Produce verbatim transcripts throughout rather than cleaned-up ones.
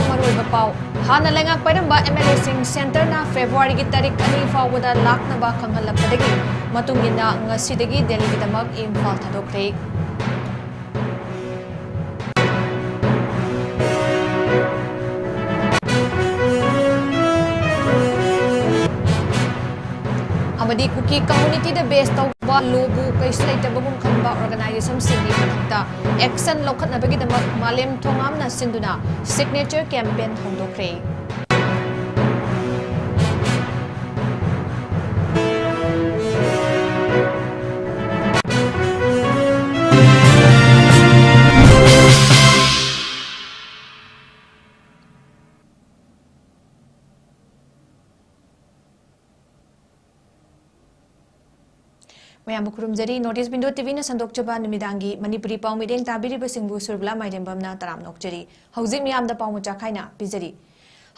ꯃꯔꯨꯑꯣꯏꯕ ꯄꯥꯎ꯫ ꯍꯥꯟꯅ ꯂꯩꯉꯥꯛ ꯄꯥꯏꯔꯝꯕ ꯑꯦꯝ ꯑꯦꯜ ꯑꯦꯁꯤꯡ ꯁꯦꯟꯇꯔꯅ ꯐꯦꯕ꯭ꯔꯨꯋꯥꯔꯤꯒꯤ ꯇꯥꯔꯤꯛ ꯑꯅꯤ ꯐꯥꯎꯕꯗ ꯂꯥꯛꯅꯕ ꯈꯪꯍꯜꯂꯛꯄꯗꯒꯤ ꯃꯇꯨꯡ ꯏꯟꯅ ꯉꯁꯤꯗꯒꯤ ꯗꯦꯜꯂꯤꯒꯤꯗꯃꯛ ꯏꯝꯐꯥꯜ ꯊꯥꯗꯣꯛꯈ꯭ꯔꯦ꯫ ꯑꯃꯗꯤ ꯀꯨꯀꯤ ꯀꯝꯃ꯭ꯌꯨꯅꯤꯇꯤꯗ ꯕꯦꯁ ꯇꯧꯕ ꯂꯣꯕꯨ ꯀꯩꯁꯨ ꯂꯩꯇꯕꯒꯨꯝ ꯈꯟꯕ ꯑꯣꯔꯒꯅꯥꯏꯖꯦꯁꯟꯁꯤꯡꯒꯤ ꯃꯊꯛꯇ ꯑꯦꯛꯁꯟ ꯂꯧꯈꯠꯅꯕꯒꯤꯗꯃꯛ ꯃꯥꯂꯦꯝ ꯊꯣꯉꯥꯝꯅ ꯁꯤꯟꯗꯨꯅ ꯁꯤꯒꯅꯦꯆꯔ ꯀꯦꯝꯄꯦꯟ ꯍꯧꯗꯣꯛꯈ꯭ꯔꯦ꯫ ꯃꯌꯥꯝꯕꯨ ꯈꯨꯔꯨꯝꯖꯔꯤ꯫ North East Window ꯇꯤ ꯚꯤꯅ ꯁꯟꯗꯣꯛꯆꯕ ꯅꯨꯃꯤꯗꯥꯡꯒꯤ ꯃꯅꯤꯄꯨꯔꯤ ꯄꯥꯎ ꯃꯤꯠꯌꯦꯡ ꯇꯥꯕꯤꯔꯤꯕꯁꯤꯡꯕꯨ ꯁꯨꯔꯕꯂꯥ ꯃꯥꯏꯔꯦꯝꯕꯝꯅ ꯇꯔꯥꯝꯅ ꯑꯣꯛꯆꯔꯤ꯫ ꯍꯧꯖꯤꯛ ꯃꯤꯌꯥꯝꯗ ꯄꯥꯎ ꯃꯆꯥ ꯈꯥꯏꯅ ꯄꯤꯖꯔꯤ꯫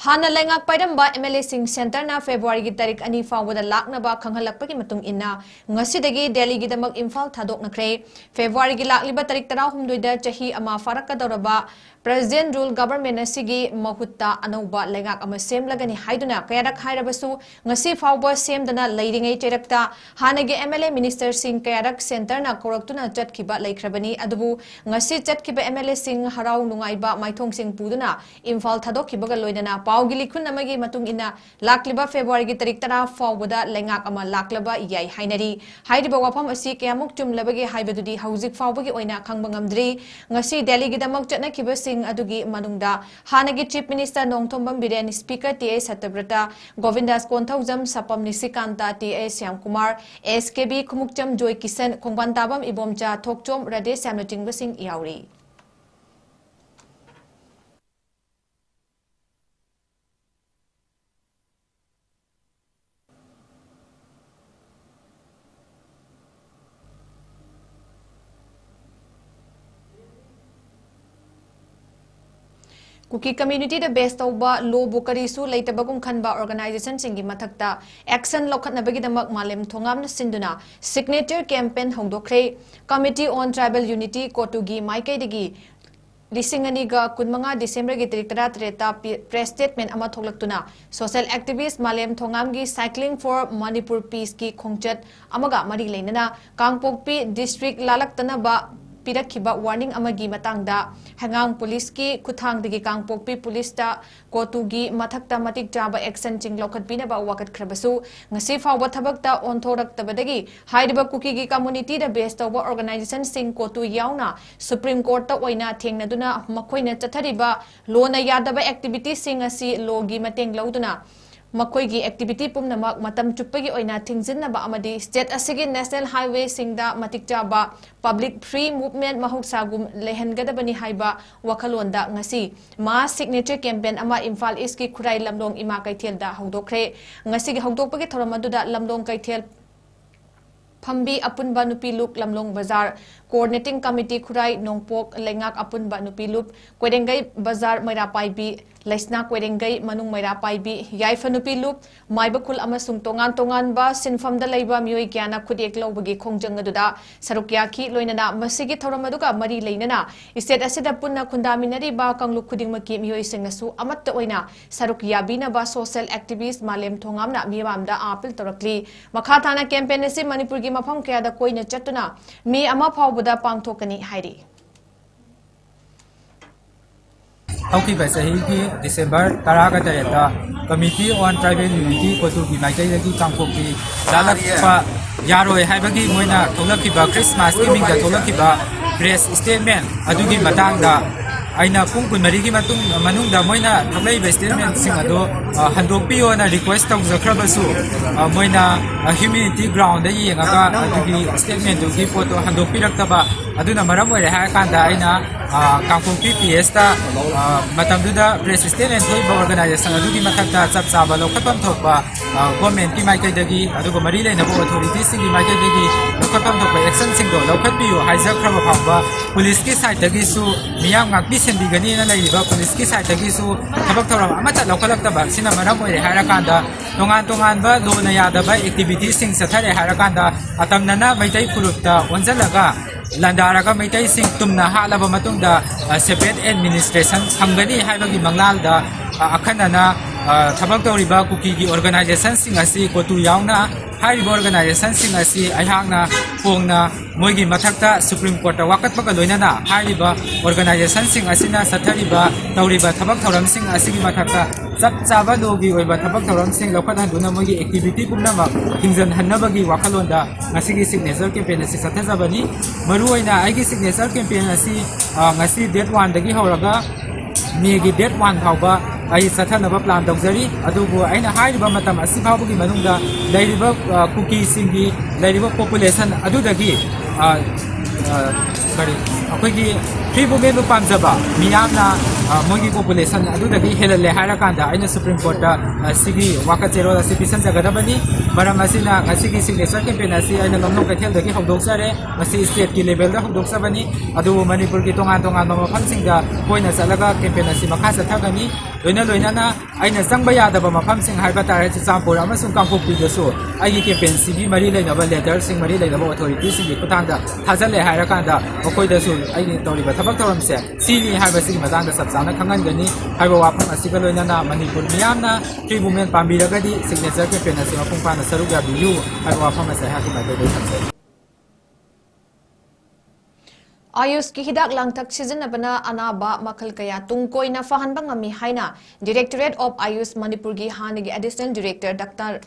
ꯍꯥꯟꯅ ꯂꯩꯉꯥꯛ ꯄꯥꯏꯔꯝꯕ ꯑꯦꯝ ꯑꯦꯜ ꯑꯦꯁꯤꯡ ꯁꯦꯟꯇꯔꯅ ꯐꯦꯕ꯭ꯔꯨꯋꯥꯔꯤꯒꯤ ꯇꯥꯔꯤꯛ ꯑꯅꯤ ꯐꯥꯎꯕꯗ ꯂꯥꯛꯅꯕ ꯈꯪꯍꯜꯂꯛꯄꯒꯤ ꯃꯇꯨꯡ ꯏꯟꯅ ꯉꯁꯤꯗꯒꯤ ꯗꯦꯜꯂꯤꯒꯤꯗꯃꯛ ꯏꯝꯐꯥꯜ ꯊꯥꯗꯣꯛꯅꯈ꯭ꯔꯦ꯫ ꯐꯦꯕ꯭ꯔꯨꯋꯥꯔꯤꯒꯤ ꯂꯥꯛꯂꯤꯕ ꯇꯥꯔꯤꯛ ꯇꯔꯥꯍꯨꯝꯗꯣꯏꯗ ꯆꯍꯤ ꯑꯃ ꯐꯥꯔꯛꯀꯗꯧꯔꯕ Present Rule Government ꯑꯁꯤꯒꯤ ꯃꯍꯨꯠꯇ ꯑꯅꯧꯕ ꯂꯩꯉꯥꯛ ꯑꯃ ꯁꯦꯝꯂꯒꯅꯤ ꯍꯥꯏꯗꯨꯅ ꯀꯌꯥꯔꯛ ꯍꯥꯏꯔꯕꯁꯨ ꯉꯁꯤ ꯐꯥꯎꯕ ꯁꯦꯝꯗꯅ ꯂꯩꯔꯤꯉꯩ ꯆꯩꯔꯛꯇ ꯍꯥꯟꯅꯒꯤ ꯑꯦꯝ ꯑꯦꯜ ꯑꯦ ꯃꯤꯅꯤꯁꯇꯔꯁꯤꯡ ꯀꯌꯥꯔꯛ ꯁꯦꯟꯇꯔꯅ ꯀꯧꯔꯛꯇꯨꯅ ꯆꯠꯈꯤꯕ ꯂꯩꯈ꯭ꯔꯕꯅꯤ꯫ ꯑꯗꯨꯕꯨ ꯉꯁꯤ ꯆꯠꯈꯤꯕ ꯑꯦꯝ ꯑꯦꯜ ꯑꯦꯁꯤꯡ ꯍꯔꯥꯎ ꯅꯨꯡꯉꯥꯏꯕ ꯃꯥꯏꯊꯣꯡꯁꯤꯡ ꯄꯨꯗꯨꯅ ꯏꯝꯐꯥꯜ ꯊꯥꯗꯣꯛꯈꯤꯕꯒ ꯂꯣꯏꯅꯅ ꯄꯥꯎꯒꯤ ꯂꯤꯈꯨꯟ ꯑꯃꯒꯤ ꯃꯇꯨꯡ ꯏꯟꯅ ꯂꯥꯛꯂꯤꯕ ꯐꯦꯕ꯭ꯔꯨꯋꯥꯔꯤꯒꯤ ꯇꯥꯔꯤꯛ ꯇꯔꯥ ꯐꯥꯎꯕꯗ ꯂꯩꯉꯥꯛ ꯑꯃ ꯂꯥꯛꯂꯕ ꯌꯥꯏ ꯍꯥꯏꯅꯔꯤ꯫ ꯍꯥꯏꯔꯤꯕ ꯋꯥꯐꯝ ꯑꯁꯤ ꯀꯌꯥꯃꯨꯛ ꯆꯨꯝꯂꯕꯒꯦ ꯍꯥꯏꯕꯗꯨꯗꯤ ꯍꯧꯖꯤꯛ ꯐꯥꯎꯕꯒꯤ ꯑꯣꯏꯅ ꯈꯪꯕ ꯉꯝꯗ꯭ꯔꯤ꯫ ꯉꯁꯤ ꯗꯦꯜꯂꯤꯒꯤꯗꯃꯛ ꯆꯠꯅꯈꯤꯕꯁꯤꯡ ꯑꯗꯨꯒꯤ ꯃꯅꯨꯡꯗ ꯍꯥꯟꯅꯒꯤ chief minister Nongthombam Biren, speaker T H Satyabrata, Govindas Konthoujam, Sapam Nishikant, T H Shyamkumar, S K B Khumukcham Joy Kishan, Khongbantabam Ibomcha, Thokchom ꯔꯥꯙꯦꯁ꯭ꯌꯥꯝꯅꯆꯤꯡꯕꯁꯤꯡ ꯌꯥꯎꯔꯤ꯫ ꯀꯨꯀꯤ ꯀꯝꯃ꯭ꯌꯨꯅꯤꯇꯤꯗ ꯕꯦꯁ ꯇꯧꯕ ꯂꯣꯕꯨ ꯀꯔꯤꯁꯨ ꯂꯩꯇꯕꯒꯨꯝ ꯈꯟꯕ ꯑꯣꯔꯒꯅꯥꯏꯖꯦꯁꯟꯁꯤꯡꯒꯤ ꯃꯊꯛꯇ ꯑꯦꯛꯁꯟ ꯂꯧꯈꯠꯅꯕꯒꯤꯗꯃꯛ ꯃꯥꯂꯦꯝ ꯊꯣꯉꯥꯝꯅ ꯁꯤꯟꯗꯨꯅ ꯁꯤꯒꯅꯦꯆꯔ ꯀꯦꯝꯄꯦꯟ ꯍꯧꯗꯣꯛꯈ꯭ꯔꯦ꯫ Committee on Tribal Unity, ꯀꯣꯇꯨꯒꯤ ꯃꯥꯏꯀꯩꯗꯒꯤ ꯂꯤꯁꯤꯡ ꯑꯅꯤꯒ ꯀꯨꯟꯃꯉꯥ ꯗꯤꯁꯦꯝꯕꯔꯒꯤ ꯇꯥꯔꯤꯛ ꯇꯔꯥꯇꯔꯦꯠꯇ ꯄꯤ-, press statement ꯑꯃ ꯊꯣꯛꯂꯛꯇꯨꯅ, social activist ꯃꯥꯂꯦꯝ ꯊꯣꯉꯥꯝꯒꯤ Cycling for Manipur Peaceꯀꯤ ꯈꯣꯡꯆꯠ ꯑꯃꯒ ꯃꯔꯤ ꯂꯩꯅꯅ ꯀꯥꯡꯄꯣꯛꯄꯤ district ꯂꯥꯜꯂꯛꯇꯅꯕ ꯄꯤꯔꯛꯈꯤꯕ warning ꯑꯃꯒꯤ ꯃꯇꯥꯡꯗ ꯍꯩꯉꯥꯡ policeꯀꯤ ꯈꯨꯠꯊꯥꯡꯗꯒꯤ ꯀꯥꯡꯄꯣꯛꯄꯤ policeꯇ ꯀꯣꯇꯨꯒꯤ ꯃꯊꯛꯇ ꯃꯇꯤꯛ ꯆꯥꯕ actionꯁꯤꯡ ꯂꯧꯈꯠꯄꯤꯅꯕ ꯋꯥꯀꯠꯈ꯭ꯔꯕꯁꯨ, ꯉꯁꯤ ꯐꯥꯎꯕ ꯊꯕꯛꯇ ꯑꯣꯟꯊꯣꯔꯛꯇꯕꯗꯒꯤ ꯍꯥꯏꯔꯤꯕ ꯀꯨꯀꯤꯒꯤ communityꯗ base ꯇꯧꯕ organizationꯁꯤꯡ ꯀꯣꯇꯨ ꯌꯥꯎꯅ Supreme Courtꯇ ꯑꯣꯏꯅ ꯊꯦꯡꯅꯗꯨꯅ ꯃꯈꯣꯏꯅ ꯆꯠꯊꯔꯤꯕ ꯂꯣꯅ ꯌꯥꯗꯕ activityꯁꯤꯡ ꯑꯁꯤ lawꯒꯤ ꯃꯇꯦꯡ ꯂꯧꯗꯨꯅ ꯃꯈꯣꯏꯒꯤ activity ꯄꯨꯝꯅꯃꯛ ꯃꯇꯝ ꯆꯨꯞꯄꯒꯤ ꯑꯣꯏꯅ ꯊꯤꯡꯖꯤꯟꯅꯕ ꯑꯃꯗꯤ state ꯑꯁꯤꯒꯤ national highwayꯁꯤꯡꯗ ꯃꯇꯤꯛ ꯆꯥꯕ public free movement ꯃꯍꯧꯁꯥꯒꯨꯝ ꯂꯩꯍꯟꯒꯗꯕꯅꯤ ꯍꯥꯏꯕ ꯋꯥꯈꯜꯂꯣꯟꯗ ꯉꯁꯤ mass signature campaign ꯑꯃ ꯏꯝꯐꯥꯜ Eastꯀꯤ ꯈꯨꯔꯥꯏ ꯂꯝꯂꯣꯡ ꯏꯃꯥ ꯀꯩꯊꯦꯜꯗ ꯍꯧꯗꯣꯛꯈ꯭ꯔꯦ꯫ ꯉꯁꯤꯒꯤ ꯍꯧꯗꯣꯛꯄꯒꯤ ꯊꯧꯔꯝ ꯑꯗꯨꯗ ꯂꯝꯂꯣꯡ ꯀꯩꯊꯦꯜ ꯐꯝꯕꯤ ꯑꯄꯨꯟꯕ ꯅꯨꯄꯤ ꯂꯨꯞ ꯂꯝꯂꯣꯡ ꯕꯖꯥꯔ, coordinating committee ꯈꯨꯔꯥꯏ ꯅꯣꯡꯄꯣꯛ ꯂꯩꯉꯥꯛ ꯑꯄꯨꯟꯕ ꯅꯨꯄꯤ ꯂꯨꯞ, ꯀꯣꯏꯔꯦꯡꯒꯩ ꯕꯖꯥꯔ ꯃꯩꯔꯥ ꯄꯥꯏꯕꯤ, ꯂꯩꯁꯅꯥ ꯀꯣꯏꯔꯦꯡꯒꯩ ꯃꯅꯨꯡ ꯃꯩꯔꯥ ꯄꯥꯏꯕꯤ, ꯌꯥꯏꯐ ꯅꯨꯄꯤ ꯂꯨꯞ, ꯃꯥꯏꯕ ꯈꯨꯜ ꯑꯃꯁꯨꯡ ꯇꯣꯉꯥꯟ ꯇꯣꯉꯥꯟꯕ ꯁꯤꯟꯐꯝꯗ ꯂꯩꯕ ꯃꯤꯑꯣꯏ ꯀꯌꯥꯅ ꯈꯨꯠꯌꯦꯛ ꯂꯧꯕꯒꯤ ꯈꯣꯡꯖꯪ ꯑꯗꯨꯗ ꯁꯔꯨꯛ ꯌꯥꯈꯤ꯫ ꯂꯣꯏꯅꯅ ꯃꯁꯤꯒꯤ ꯊꯧꯔꯝ ꯑꯗꯨꯒ ꯃꯔꯤ ꯂꯩꯅꯅ state ꯑꯁꯤꯗ ꯄꯨꯟꯅ ꯈꯨꯟꯗꯥꯃꯤꯟꯅꯔꯤꯕ ꯀꯥꯡꯂꯨꯞ ꯈꯨꯗꯤꯡꯃꯛꯀꯤ ꯃꯤꯑꯣꯏꯁꯤꯡꯅꯁꯨ ꯑꯃꯠꯇ ꯑꯣꯏꯅ ꯁꯔꯨꯛ ꯌꯥꯕꯤꯅꯕ social activist ꯃꯥꯂꯦꯝ ꯊꯣꯉꯥꯝꯅ ꯃꯤꯌꯥꯝꯗ appeal ꯇꯧꯔꯛꯂꯤ꯫ ꯃꯈꯥ ꯇꯥꯅ campaign ꯑꯁꯤ ꯃꯅꯤꯄꯨꯔꯒꯤ ꯃꯐꯝ ꯀꯌꯥꯗ ꯀꯣꯏꯅ ꯆꯠꯇꯨꯅ ꯃꯦ ꯑꯃ ꯐꯥꯎꯕꯗ ꯄꯥꯡꯊꯣꯛꯀꯅꯤ ꯍꯥꯏꯔꯤ꯫ ꯍꯧꯈꯤꯕ ꯆꯍꯤꯒꯤ ꯗꯤꯁꯦꯝꯕꯔ ꯇꯔꯥꯒ ꯇꯔꯦꯠꯇ Committee on Tribal Unity ꯀꯣꯇꯨꯒꯤ ꯃꯥꯏꯀꯩꯗꯒꯤ ꯀꯥꯡꯄꯣꯛꯄꯤ ꯂꯥꯜꯂꯛꯄ ꯌꯥꯔꯣꯏ ꯍꯥꯏꯕꯒꯤ ꯃꯣꯏꯅ ꯊꯣꯛꯂꯛꯈꯤꯕ, Christmasꯀꯤ ꯃꯤꯡꯗ ꯊꯣꯛꯂꯛꯈꯤꯕ press statement ꯑꯗꯨꯒꯤ ꯃꯇꯥꯡꯗ ꯑꯩꯅ ꯄꯨꯡ ꯀꯨꯟꯃꯔꯤꯒꯤ ꯃꯇꯨꯡ, ꯃꯅꯨꯡꯗ ꯃꯣꯏꯅ ꯊꯣꯛꯂꯛꯏꯕ statementꯁꯤꯡ ꯑꯗꯨ, ꯑ, ꯍꯟꯗꯣꯛꯄꯤꯌꯣꯅ request ꯇꯧꯖꯈ꯭ꯔꯕꯁꯨ, ꯑ, ꯃꯣꯏꯅ, ꯑ, humanity groundꯗ ꯌꯦꯡꯉꯒ ꯑꯗꯨꯒꯤ statementꯗꯨꯒꯤ ꯄꯣꯠꯇꯣ ꯍꯟꯗꯣꯛꯄꯤꯔꯛꯇꯕ ꯑꯗꯨꯅ ꯃꯔꯝ ꯑꯣꯏꯔꯦ ꯍꯥꯏꯔꯀꯥꯟꯗ ꯑꯩꯅ, ꯑ, ꯀꯥꯡꯄꯣꯛꯄꯤ P Sꯇ, ꯑ, ꯃꯇꯝꯗꯨꯗ press statement ꯊꯣꯛꯏꯕ organization ꯑꯗꯨꯒꯤ ꯃꯊꯛꯇ ꯆꯞ ꯆꯥꯕ ꯂꯧꯈꯠꯐꯝ ꯊꯣꯛꯄ, ꯑ, governmentꯀꯤ ꯃꯥꯏꯀꯩꯗꯒꯤ, ꯑꯗꯨꯒ ꯃꯔꯤ ꯂꯩꯅꯕ authoritiesꯁꯤꯡꯒꯤ ꯃꯥꯏꯀꯩꯗꯒꯤ ꯂꯧꯈꯠꯐꯝ ꯊꯣꯛꯄ actionꯁꯤꯡꯗꯣ ꯂꯧꯈꯠꯄꯤꯌꯨ ꯍꯥꯏꯖꯈ꯭ꯔꯕ ꯐꯥꯎꯕ policeꯀꯤ sideꯇꯒꯤꯁꯨ, ꯃꯤꯌꯥꯝ ꯉꯥꯛꯄꯤ ꯁꯦꯟꯕꯤꯒꯅꯤꯅ ꯂꯩꯔꯤꯕ policeꯀꯤ sideꯇꯒꯤꯁꯨ ꯊꯕꯛ ꯊꯧꯔꯝ ꯑꯃꯠꯇ ꯂꯧꯈꯠꯂꯛꯇꯕ ꯑꯁꯤꯅ ꯃꯔꯝ ꯑꯣꯏꯔꯦ ꯍꯥꯏꯔꯀꯥꯟꯗ, ꯇꯣꯉꯥꯟ ꯇꯣꯉꯥꯟꯕ ꯂꯣꯅ ꯌꯥꯗꯕ activityꯁꯤꯡ ꯆꯠꯊꯔꯦ ꯍꯥꯏꯔꯀꯥꯟꯗ, ꯑꯇꯝꯅꯅ ꯃꯩꯇꯩ ꯐꯨꯔꯨꯞꯇ ꯑꯣꯟꯁꯤꯜꯂꯒ ꯂꯥꯟꯗꯥꯔꯒ ꯃꯩꯇꯩꯁꯤꯡ ꯇꯨꯝꯅ ꯍꯥꯠꯂꯕ ꯃꯇꯨꯡꯗ, ꯑ, separate administration ꯐꯪꯒꯅꯤ ꯍꯥꯏꯕꯒꯤ ꯃꯪꯂꯥꯟꯗ, ꯑ, ꯑꯈꯟꯅꯅ, ꯑ, ꯊꯕꯛ ꯇꯧꯔꯤꯕ ꯀꯨꯀꯤꯒꯤ organizationꯁꯤꯡ ꯑꯁꯤ ꯀꯣꯇꯨ ꯌꯥꯎꯅ ꯍꯥꯏꯔꯤꯕ organizationꯁꯤꯡ ꯑꯁꯤ ꯑꯩꯍꯥꯛꯅ ꯐꯣꯡꯅ ꯃꯣꯏꯒꯤ ꯃꯊꯛꯇ Supreme Courtꯇ ꯋꯥꯀꯠꯄꯒ ꯂꯣꯏꯅꯅ ꯍꯥꯏꯔꯤꯕ organizationꯁꯤꯡ ꯑꯁꯤꯅ ꯆꯠꯊꯔꯤꯕ, ꯇꯧꯔꯤꯕ ꯊꯕꯛ ꯊꯧꯔꯝꯁꯤꯡ ꯑꯁꯤꯒꯤ ꯃꯊꯛꯇ ꯆꯞ ꯆꯥꯕ lawꯒꯤ ꯑꯣꯏꯕ ꯊꯕꯛ ꯊꯧꯔꯝꯁꯤꯡ ꯂꯧꯈꯠꯍꯟꯗꯨꯅ ꯃꯣꯏꯒꯤ activity ꯄꯨꯝꯅꯃꯛ ꯊꯤꯡꯖꯤꯟꯍꯟꯅꯕꯒꯤ ꯋꯥꯈꯜꯂꯣꯟꯗ ꯉꯁꯤꯒꯤ signature campaign ꯑꯁꯤ ꯆꯠꯊꯖꯕꯅꯤ꯫ ꯃꯔꯨꯑꯣꯏꯅ ꯑꯩꯒꯤ signature campaign ꯑꯁꯤ, ꯑ, ꯉꯁꯤ date oneꯗꯒꯤ ꯍꯧꯔꯒ Mayꯒꯤ date one ꯐꯥꯎꯕ ꯑꯩ ꯆꯠꯊꯅꯕ plan ꯇꯧꯖꯔꯤ꯫ ꯑꯗꯨꯕꯨ ꯑꯩꯅ ꯍꯥꯏꯔꯤꯕ ꯃꯇꯝ ꯑꯁꯤ ꯐꯥꯎꯕꯒꯤ ꯃꯅꯨꯡꯗ ꯂꯩꯔꯤꯕ, ꯑ, ꯀꯨꯀꯤꯁꯤꯡꯒꯤ ꯂꯩꯔꯤꯕ population ꯑꯗꯨꯗꯒꯤ, ꯑ, ꯑ, ꯀꯔꯤ, ꯑꯩꯈꯣꯏꯒꯤ free movementꯕꯨ ꯄꯥꯝꯖꯕ ꯃꯤꯌꯥꯝꯅ, ꯑ, ꯃꯣꯏꯒꯤ population ꯑꯗꯨꯗꯒꯤ ꯍꯦꯜꯍꯜꯂꯦ ꯍꯥꯏꯔꯀꯥꯟꯗ ꯑꯩꯅ Supreme Courtꯇ, ꯑ, ꯁꯤꯒꯤ ꯋꯥꯀꯠ ꯆꯦꯔꯣꯜ ꯑꯁꯤ ꯄꯤꯁꯟꯖꯒꯗꯕꯅꯤ꯫ ꯃꯔꯝ ꯑꯁꯤꯅ ꯉꯁꯤꯒꯤ signature campaign ꯑꯁꯤ ꯑꯩꯅ ꯂꯝꯂꯣꯡ ꯀꯩꯊꯦꯜꯗꯒꯤ ꯍꯧꯗꯣꯛꯆꯔꯦ꯫ ꯃꯁꯤ stateꯀꯤ levelꯗ ꯍꯧꯗꯣꯛꯆꯕꯅꯤ꯫ ꯑꯗꯨꯕꯨ ꯃꯅꯤꯄꯨꯔꯒꯤ ꯇꯣꯉꯥꯟ ꯇꯣꯉꯥꯟꯕ ꯃꯐꯝꯁꯤꯡꯗ ꯀꯣꯏꯅ ꯆꯠꯂꯒ campaign ꯑꯁꯤ ꯃꯈꯥ ꯆꯠꯊꯒꯅꯤ꯫ ꯂꯣꯏꯅ ꯂꯣꯏꯅꯅ ꯑꯩꯅ ꯆꯪꯕ ꯌꯥꯗꯕ ꯃꯐꯝꯁꯤꯡ ꯍꯥꯏꯕ ꯇꯥꯔꯦ, ꯆꯨꯔꯆꯥꯟꯄꯨꯔ ꯑꯃꯁꯨꯡ ꯀꯥꯡꯄꯣꯛꯄꯤꯗꯁꯨ ꯑꯩꯒꯤ campaignꯁꯤꯒꯤ ꯃꯔꯤ ꯂꯩꯅꯕ leaderꯁꯤꯡ, ꯃꯔꯤ ꯂꯩꯅꯕ authorityꯁꯤꯡꯒꯤ ꯈꯨꯠꯊꯥꯡꯗ ꯊꯥꯖꯤꯜꯂꯦ ꯍꯥꯏꯔꯀꯥꯟꯗ ꯃꯈꯣꯏꯗꯁꯨ ꯑꯩꯅ ꯇꯧꯔꯤꯕ ꯊꯕꯛ ꯊꯧꯔꯝꯁꯦ ꯁꯤꯅꯤ ꯍꯥꯏꯕꯁꯤꯒꯤ ꯃꯇꯥꯡꯗ ꯆꯞ ꯆꯥꯅ ꯈꯪꯍꯟꯒꯅꯤ ꯍꯥꯏꯕ ꯋꯥꯐꯝ ꯑꯁꯤꯒ ꯂꯣꯏꯅꯅ ꯃꯅꯤꯄꯨꯔ ꯃꯤꯌꯥꯝꯅ free movement ꯄꯥꯝꯕꯤꯔꯒꯗꯤ signature campaign ꯑꯁꯤ ꯃꯄꯨꯡ ꯐꯥꯅ ꯁꯔꯨꯛ ꯌꯥꯕꯤꯌꯨ ꯍꯥꯏꯕ ꯋꯥꯐꯝ ꯑꯁꯤ ꯑꯩꯍꯥꯛꯀꯤ ꯃꯥꯏꯀꯩꯗꯒꯤ ꯊꯝꯖꯔꯤ꯫ ꯑꯥꯌꯨꯁꯀꯤ ꯍꯤꯗꯥꯛ ꯂꯥꯡꯊꯛ ꯁꯤꯖꯤꯟꯅꯕꯅ ꯑꯅꯥꯕ ꯃꯈꯜ ꯀꯌꯥ ꯇꯨꯡ ꯀꯣꯏꯅ ꯐꯍꯟꯕ ꯉꯝꯃꯤ ꯍꯥꯏꯅ Directorate of Ayush ꯃꯅꯤꯄꯨꯔꯒꯤ ꯍꯥꯟꯅꯒꯤ Additional Director Doctor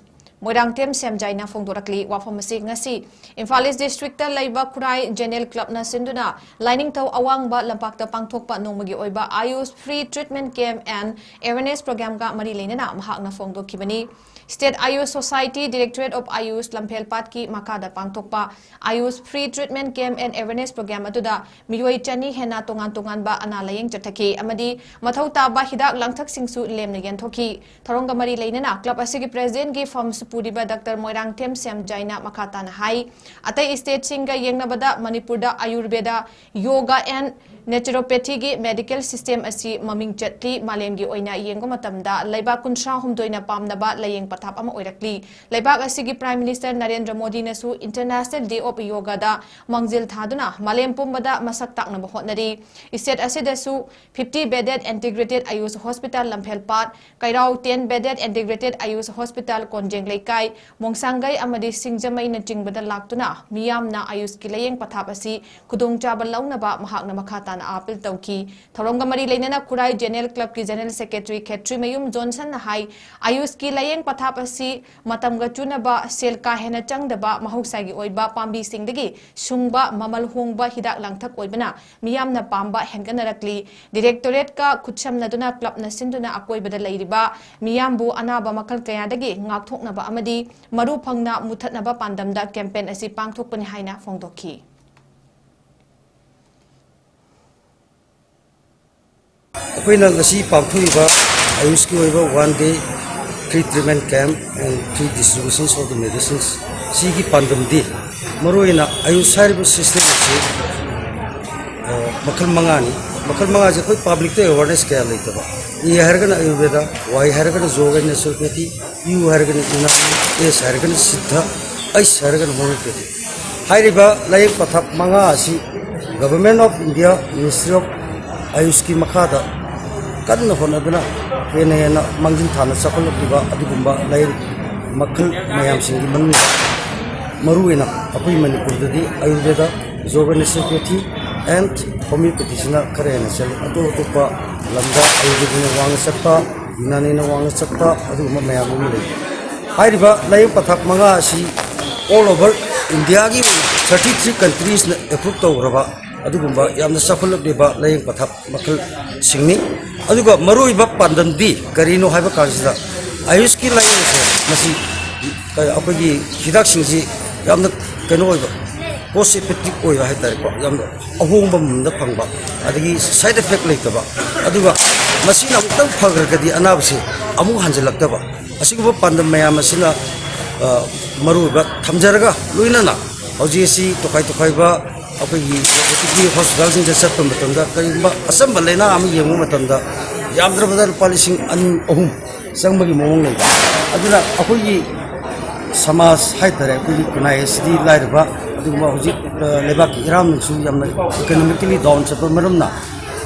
ꯃꯣꯏꯔꯥꯡꯊꯦꯝ ꯁꯦꯝꯖꯥꯏꯅ ꯐꯣꯡꯗꯣꯔꯛꯂꯤ꯫ ꯋꯥꯐꯝ ꯑꯁꯤ ꯉꯁꯤ ꯏꯝꯐꯥꯜ ꯏꯁ ꯗꯤꯁꯇ꯭ꯔꯤꯛꯇ ꯂꯩꯕ ꯈꯨꯔꯥꯏ ꯖꯦꯅꯦꯜ ꯀ꯭ꯂꯕꯅ ꯁꯤꯟꯗꯨꯅ ꯂꯥꯏꯅꯤꯡꯊꯧ ꯑꯋꯥꯡꯕ ꯂꯝꯄꯥꯛꯇ ꯄꯥꯡꯊꯣꯛꯄ ꯅꯣꯡꯃꯒꯤ ꯑꯣꯏꯕ ꯑꯥꯌꯨꯁ free treatment camp and awareness programꯒ ꯃꯔꯤ ꯂꯩꯅꯅ ꯃꯍꯥꯛꯅ ꯐꯣꯡꯗꯣꯛꯈꯤꯕꯅꯤ꯫ State Ayush Society, Directorate of Ayush ꯂꯝꯐꯦꯜꯄꯥꯠꯀꯤ ꯃꯈꯥꯗ ꯄꯥꯡꯊꯣꯛꯄ Ayush free treatment camp and awareness program ꯑꯗꯨꯗ ꯃꯤꯑꯣꯏ ꯆꯅꯤ ꯍꯦꯟꯅ ꯇꯣꯉꯥꯟ ꯇꯣꯉꯥꯟꯕ ꯑꯅꯥ ꯂꯥꯌꯦꯡ ꯆꯠꯊꯈꯤ ꯑꯃꯗꯤ ꯃꯊꯧ ꯇꯥꯕ ꯍꯤꯗꯥꯛ ꯂꯥꯡꯊꯛꯁꯤꯡꯁꯨ ꯂꯦꯝꯅ ꯌꯦꯟꯊꯣꯛꯈꯤ꯫ ꯊꯧꯔꯝꯒ ꯃꯔꯤ ꯂꯩꯅꯅ club ꯑꯁꯤꯒꯤ presidentꯒꯤ ꯐꯝꯁꯨ ꯄꯨꯔꯤꯕ Doctor ꯃꯣꯏꯔꯥꯡꯊꯦꯝ ꯁꯦꯝꯖꯥꯏꯅ ꯃꯈꯥ ꯇꯥꯅ ꯍꯥꯏ, ꯑꯇꯩ stateꯁꯤꯡꯒ ꯌꯦꯡꯅꯕꯗ ꯃꯅꯤꯄꯨꯔꯗ Ayurveda, yoga and Naturopathyꯒꯤ medical system ꯑꯁꯤ ꯃꯃꯤꯡ ꯆꯠꯂꯤ, ꯃꯥꯂꯦꯝꯒꯤ ꯑꯣꯏꯅ ꯌꯦꯡꯕ ꯃꯇꯝꯗ ꯂꯩꯕꯥꯛ ꯀꯨꯟꯊ꯭ꯔꯥ ꯍꯨꯝꯗꯣꯏꯅ ꯄꯥꯝꯅꯕ ꯂꯥꯌꯦꯡ ꯄꯊꯥꯞ ꯑꯃ ꯑꯣꯏꯔꯛꯂꯤ꯫ ꯂꯩꯕꯥꯛ ꯑꯁꯤꯒꯤ Prime Minister Narendra ꯃꯣꯗꯤꯅꯁꯨ International Day of Yogaꯗ ꯃꯥꯡꯖꯤꯜ ꯊꯥꯗꯨꯅ ꯃꯥꯂꯦꯝ ꯄꯨꯝꯕꯗ ꯃꯁꯛ ꯇꯥꯛꯅꯕ ꯍꯣꯠꯅꯔꯤ꯫ State ꯑꯁꯤꯗꯁꯨ fifty bedded integrated Ayush hospital ꯂꯝꯐꯦꯜꯄꯥꯠ, ꯀꯩꯔꯥꯎ ten bedded integrated Ayush hospital ꯀꯣꯟꯖꯦꯡ ꯂꯩꯀꯥꯏ, ꯃꯣꯡꯁꯥꯡꯒꯩ ꯑꯃꯗꯤ ꯁꯤꯡꯖꯃꯩꯅꯆꯤꯡꯕꯗ ꯂꯥꯛꯇꯨꯅ ꯃꯤꯌꯥꯝꯅ Ayushꯀꯤ ꯂꯥꯌꯦꯡ ꯄꯊꯥꯞ ꯑꯁꯤ ꯈꯨꯗꯣꯡꯆꯥꯕ ꯂꯧꯅꯕ ꯃꯍꯥꯛꯅ ꯃꯈꯥ ꯇꯥꯅ appeal ꯇꯧꯈꯤ꯫ ꯊꯧꯔꯝꯒ ꯃꯔꯤ ꯂꯩꯅꯅ ꯈꯨꯔꯥꯏ Zonal Clubꯀꯤ General Secretary ꯈꯦꯇ꯭ꯔꯤꯃꯌꯨꯝ ꯖꯣꯟꯁꯟꯅ ꯍꯥꯏ, Ayushꯀꯤ ꯂꯥꯌꯦꯡ ꯄꯊꯥꯞ ꯑꯁꯤ ꯃꯇꯝꯒ ꯆꯨꯅꯕ, ꯁꯦꯜ ꯀꯥ ꯍꯦꯟꯅ ꯆꯪꯗꯕ, ꯃꯍꯧꯁꯥꯒꯤ ꯑꯣꯏꯕ ꯄꯥꯝꯕꯤꯁꯤꯡꯗꯒꯤ ꯁꯨꯡꯕ, ꯃꯃꯜ ꯍꯣꯡꯕ ꯍꯤꯗꯥꯛ ꯂꯥꯡꯊꯛ ꯑꯣꯏꯕꯅ ꯃꯤꯌꯥꯝꯅ ꯄꯥꯝꯕ ꯍꯦꯟꯒꯠꯅꯔꯛꯂꯤ꯫ Directorateꯀ ꯈꯨꯠꯁꯝꯅꯗꯨꯅ clubꯅ ꯁꯤꯟꯗꯨꯅ ꯑꯀꯣꯏꯕꯗ ꯂꯩꯔꯤꯕ ꯃꯤꯌꯥꯝꯕꯨ ꯑꯅꯥꯕ ꯃꯈꯜ ꯀꯌꯥꯗꯒꯤ ꯉꯥꯛꯊꯣꯛꯅꯕ ꯑꯃꯗꯤ ꯃꯔꯨ ꯐꯪꯅ ꯃꯨꯊꯠꯅꯕ ꯄꯥꯟꯗꯝꯗ campaign ꯑꯁꯤ ꯄꯥꯡꯊꯣꯛꯄꯅꯤ ꯍꯥꯏꯅ ꯐꯣꯡꯗꯣꯛꯈꯤ꯫ ꯑꯩꯈꯣꯏꯅ ꯉꯁꯤ ꯄꯥꯡꯊꯣꯛꯏꯕ Ayushꯀꯤ ꯑꯣꯏꯕ one day free treatment camp and free distributions of the medicines ꯁꯤꯒꯤ ꯄꯥꯟꯗꯝꯗꯤ ꯃꯔꯨꯑꯣꯏꯅ Ayush ꯍꯥꯏꯔꯤꯕ system ꯑꯁꯤ, ꯑ, ꯃꯈꯜ ꯃꯉꯥꯅꯤ꯫ ꯃꯈꯜ ꯃꯉꯥꯁꯦ ꯑꯩꯈꯣꯏ publicꯇ awareness ꯀꯌꯥ ꯂꯩꯇꯕ꯫ A ꯍꯥꯏꯔꯒꯅ Ayurveda, Y ꯍꯥꯏꯔꯒꯅ Yoga and Naturopathy, U ꯍꯥꯏꯔꯒꯅ Unani, S ꯍꯥꯏꯔꯒꯅ Siddha, H ꯍꯥꯏꯔꯒꯅ Homeopathy꯫ ꯍꯥꯏꯔꯤꯕ ꯂꯥꯌꯦꯡ ꯄꯊꯥꯞ ꯃꯉꯥ ꯑꯁꯤ Government of India, Ministry of Ayushꯀꯤ ꯃꯈꯥꯗ ꯀꯟꯅ ꯍꯣꯠꯅꯗꯨꯅ ꯍꯦꯟꯅ ꯍꯦꯟꯅ ꯃꯥꯡꯖꯤꯟ ꯊꯥꯅ ꯆꯥꯎꯈꯠꯂꯛꯂꯤꯕ ꯑꯗꯨꯒꯨꯝꯕ ꯂꯥꯌꯦꯡ ꯃꯈꯜ ꯃꯌꯥꯝꯁꯤꯡꯒꯤ ꯃꯅꯨꯡꯗ ꯃꯔꯨꯑꯣꯏꯅ ꯑꯩꯈꯣꯏ ꯃꯅꯤꯄꯨꯔꯗꯗꯤ Ayurveda, Yoga and Naturopathy and Homeopathyꯁꯤꯅ ꯈꯔ ꯍꯦꯟꯅ ꯆꯠꯂꯤ꯫ ꯑꯇꯣꯞ ꯑꯇꯣꯞꯄ ꯂꯝꯗ Ayurvedꯅ ꯋꯥꯡꯅ ꯆꯠꯄ, Unaniꯅ ꯋꯥꯡꯅ ꯆꯠꯄ ꯑꯗꯨꯒꯨꯝꯕ ꯃꯌꯥꯝ ꯑꯃ ꯂꯩ꯫ ꯍꯥꯏꯔꯤꯕ ꯂꯥꯌꯦꯡ ꯄꯊꯥꯞ ꯃꯉꯥ ꯑꯁꯤ all over Indiaꯒꯤ ꯑꯣꯏꯅ thirty three countriesꯅ approve ꯇꯧꯈ꯭ꯔꯕ ꯑꯗꯨꯒꯨꯝꯕ ꯌꯥꯝꯅ ꯆꯥꯎꯈꯠꯂꯛꯂꯤꯕ ꯂꯥꯌꯦꯡ ꯄꯊꯥꯞ ꯃꯈꯜꯁꯤꯡꯅꯤ꯫ ꯑꯗꯨꯒ ꯃꯔꯨꯑꯣꯏꯕ ꯄꯥꯟꯗꯝꯗꯤ ꯀꯔꯤꯅꯣ ꯍꯥꯏꯕ ꯀꯥꯟꯁꯤꯗ Ayushꯀꯤ ꯂꯥꯌꯦꯡꯁꯦ ꯃꯁꯤ ꯑꯩꯈꯣꯏꯒꯤ ꯍꯤꯗꯥꯛꯁꯤꯡꯁꯤ ꯌꯥꯝꯅ ꯀꯩꯅꯣ ꯑꯣꯏꯕ, cost effective ꯑꯣꯏꯕ ꯍꯥꯏꯇꯥꯔꯦꯀꯣ, ꯌꯥꯝꯅ ꯑꯍꯣꯡꯕ ꯃꯃꯜꯗ ꯐꯪꯕ, ꯑꯗꯒꯤ side effect ꯂꯩꯇꯕ, ꯑꯗꯨꯒ ꯃꯁꯤꯅ ꯑꯃꯨꯛꯇꯪ ꯐꯈ꯭ꯔꯒꯗꯤ ꯑꯅꯥꯕꯁꯤ ꯑꯃꯨꯛ ꯍꯟꯖꯤꯜꯂꯛꯇꯕ, ꯑꯁꯤꯒꯨꯝꯕ ꯄꯥꯟꯗꯝ ꯃꯌꯥꯝ ꯑꯁꯤꯅ, ꯑ, ꯃꯔꯨꯑꯣꯏꯕ ꯊꯝꯖꯔꯒ, ꯂꯣꯏꯅꯅ ꯍꯧꯖꯤꯛ ꯑꯁꯤ ꯇꯣꯈꯥꯏ ꯇꯣꯈꯥꯏꯕ ꯑꯩꯈꯣꯏꯒꯤ ꯍꯧꯖꯤꯛꯀꯤ ꯍꯣꯁꯄꯤꯇꯥꯜꯁꯤꯡꯗ ꯆꯠꯄ ꯃꯇꯝꯗ ꯀꯔꯤꯒꯨꯝꯕ ꯑꯆꯝꯕ ꯂꯥꯏꯅꯥ ꯑꯃ ꯌꯦꯡꯕ ꯃꯇꯝꯗ ꯌꯥꯝꯗ꯭ꯔꯕꯗ ꯂꯨꯄꯥ ꯂꯤꯁꯤꯡ ꯑꯅꯤ, ꯑꯍꯨꯝ ꯆꯪꯕꯒꯤ ꯃꯑꯣꯡ ꯂꯩꯕ꯫ ꯑꯗꯨꯅ ꯑꯩꯈꯣꯏꯒꯤ ꯁꯃꯥꯖ ꯍꯥꯏꯇꯥꯔꯦ, ꯑꯩꯈꯣꯏꯒꯤ ꯈꯨꯟꯅꯥꯏ ꯑꯁꯤꯗꯤ ꯂꯥꯏꯔꯕ, ꯑꯗꯨꯒꯨꯝꯕ ꯍꯧꯖꯤꯛ, ꯑ, ꯂꯩꯕꯥꯛꯀꯤ ꯏꯔꯥꯡꯅꯁꯨ ꯌꯥꯝꯅ economically down ꯆꯠꯄ ꯃꯔꯝꯅ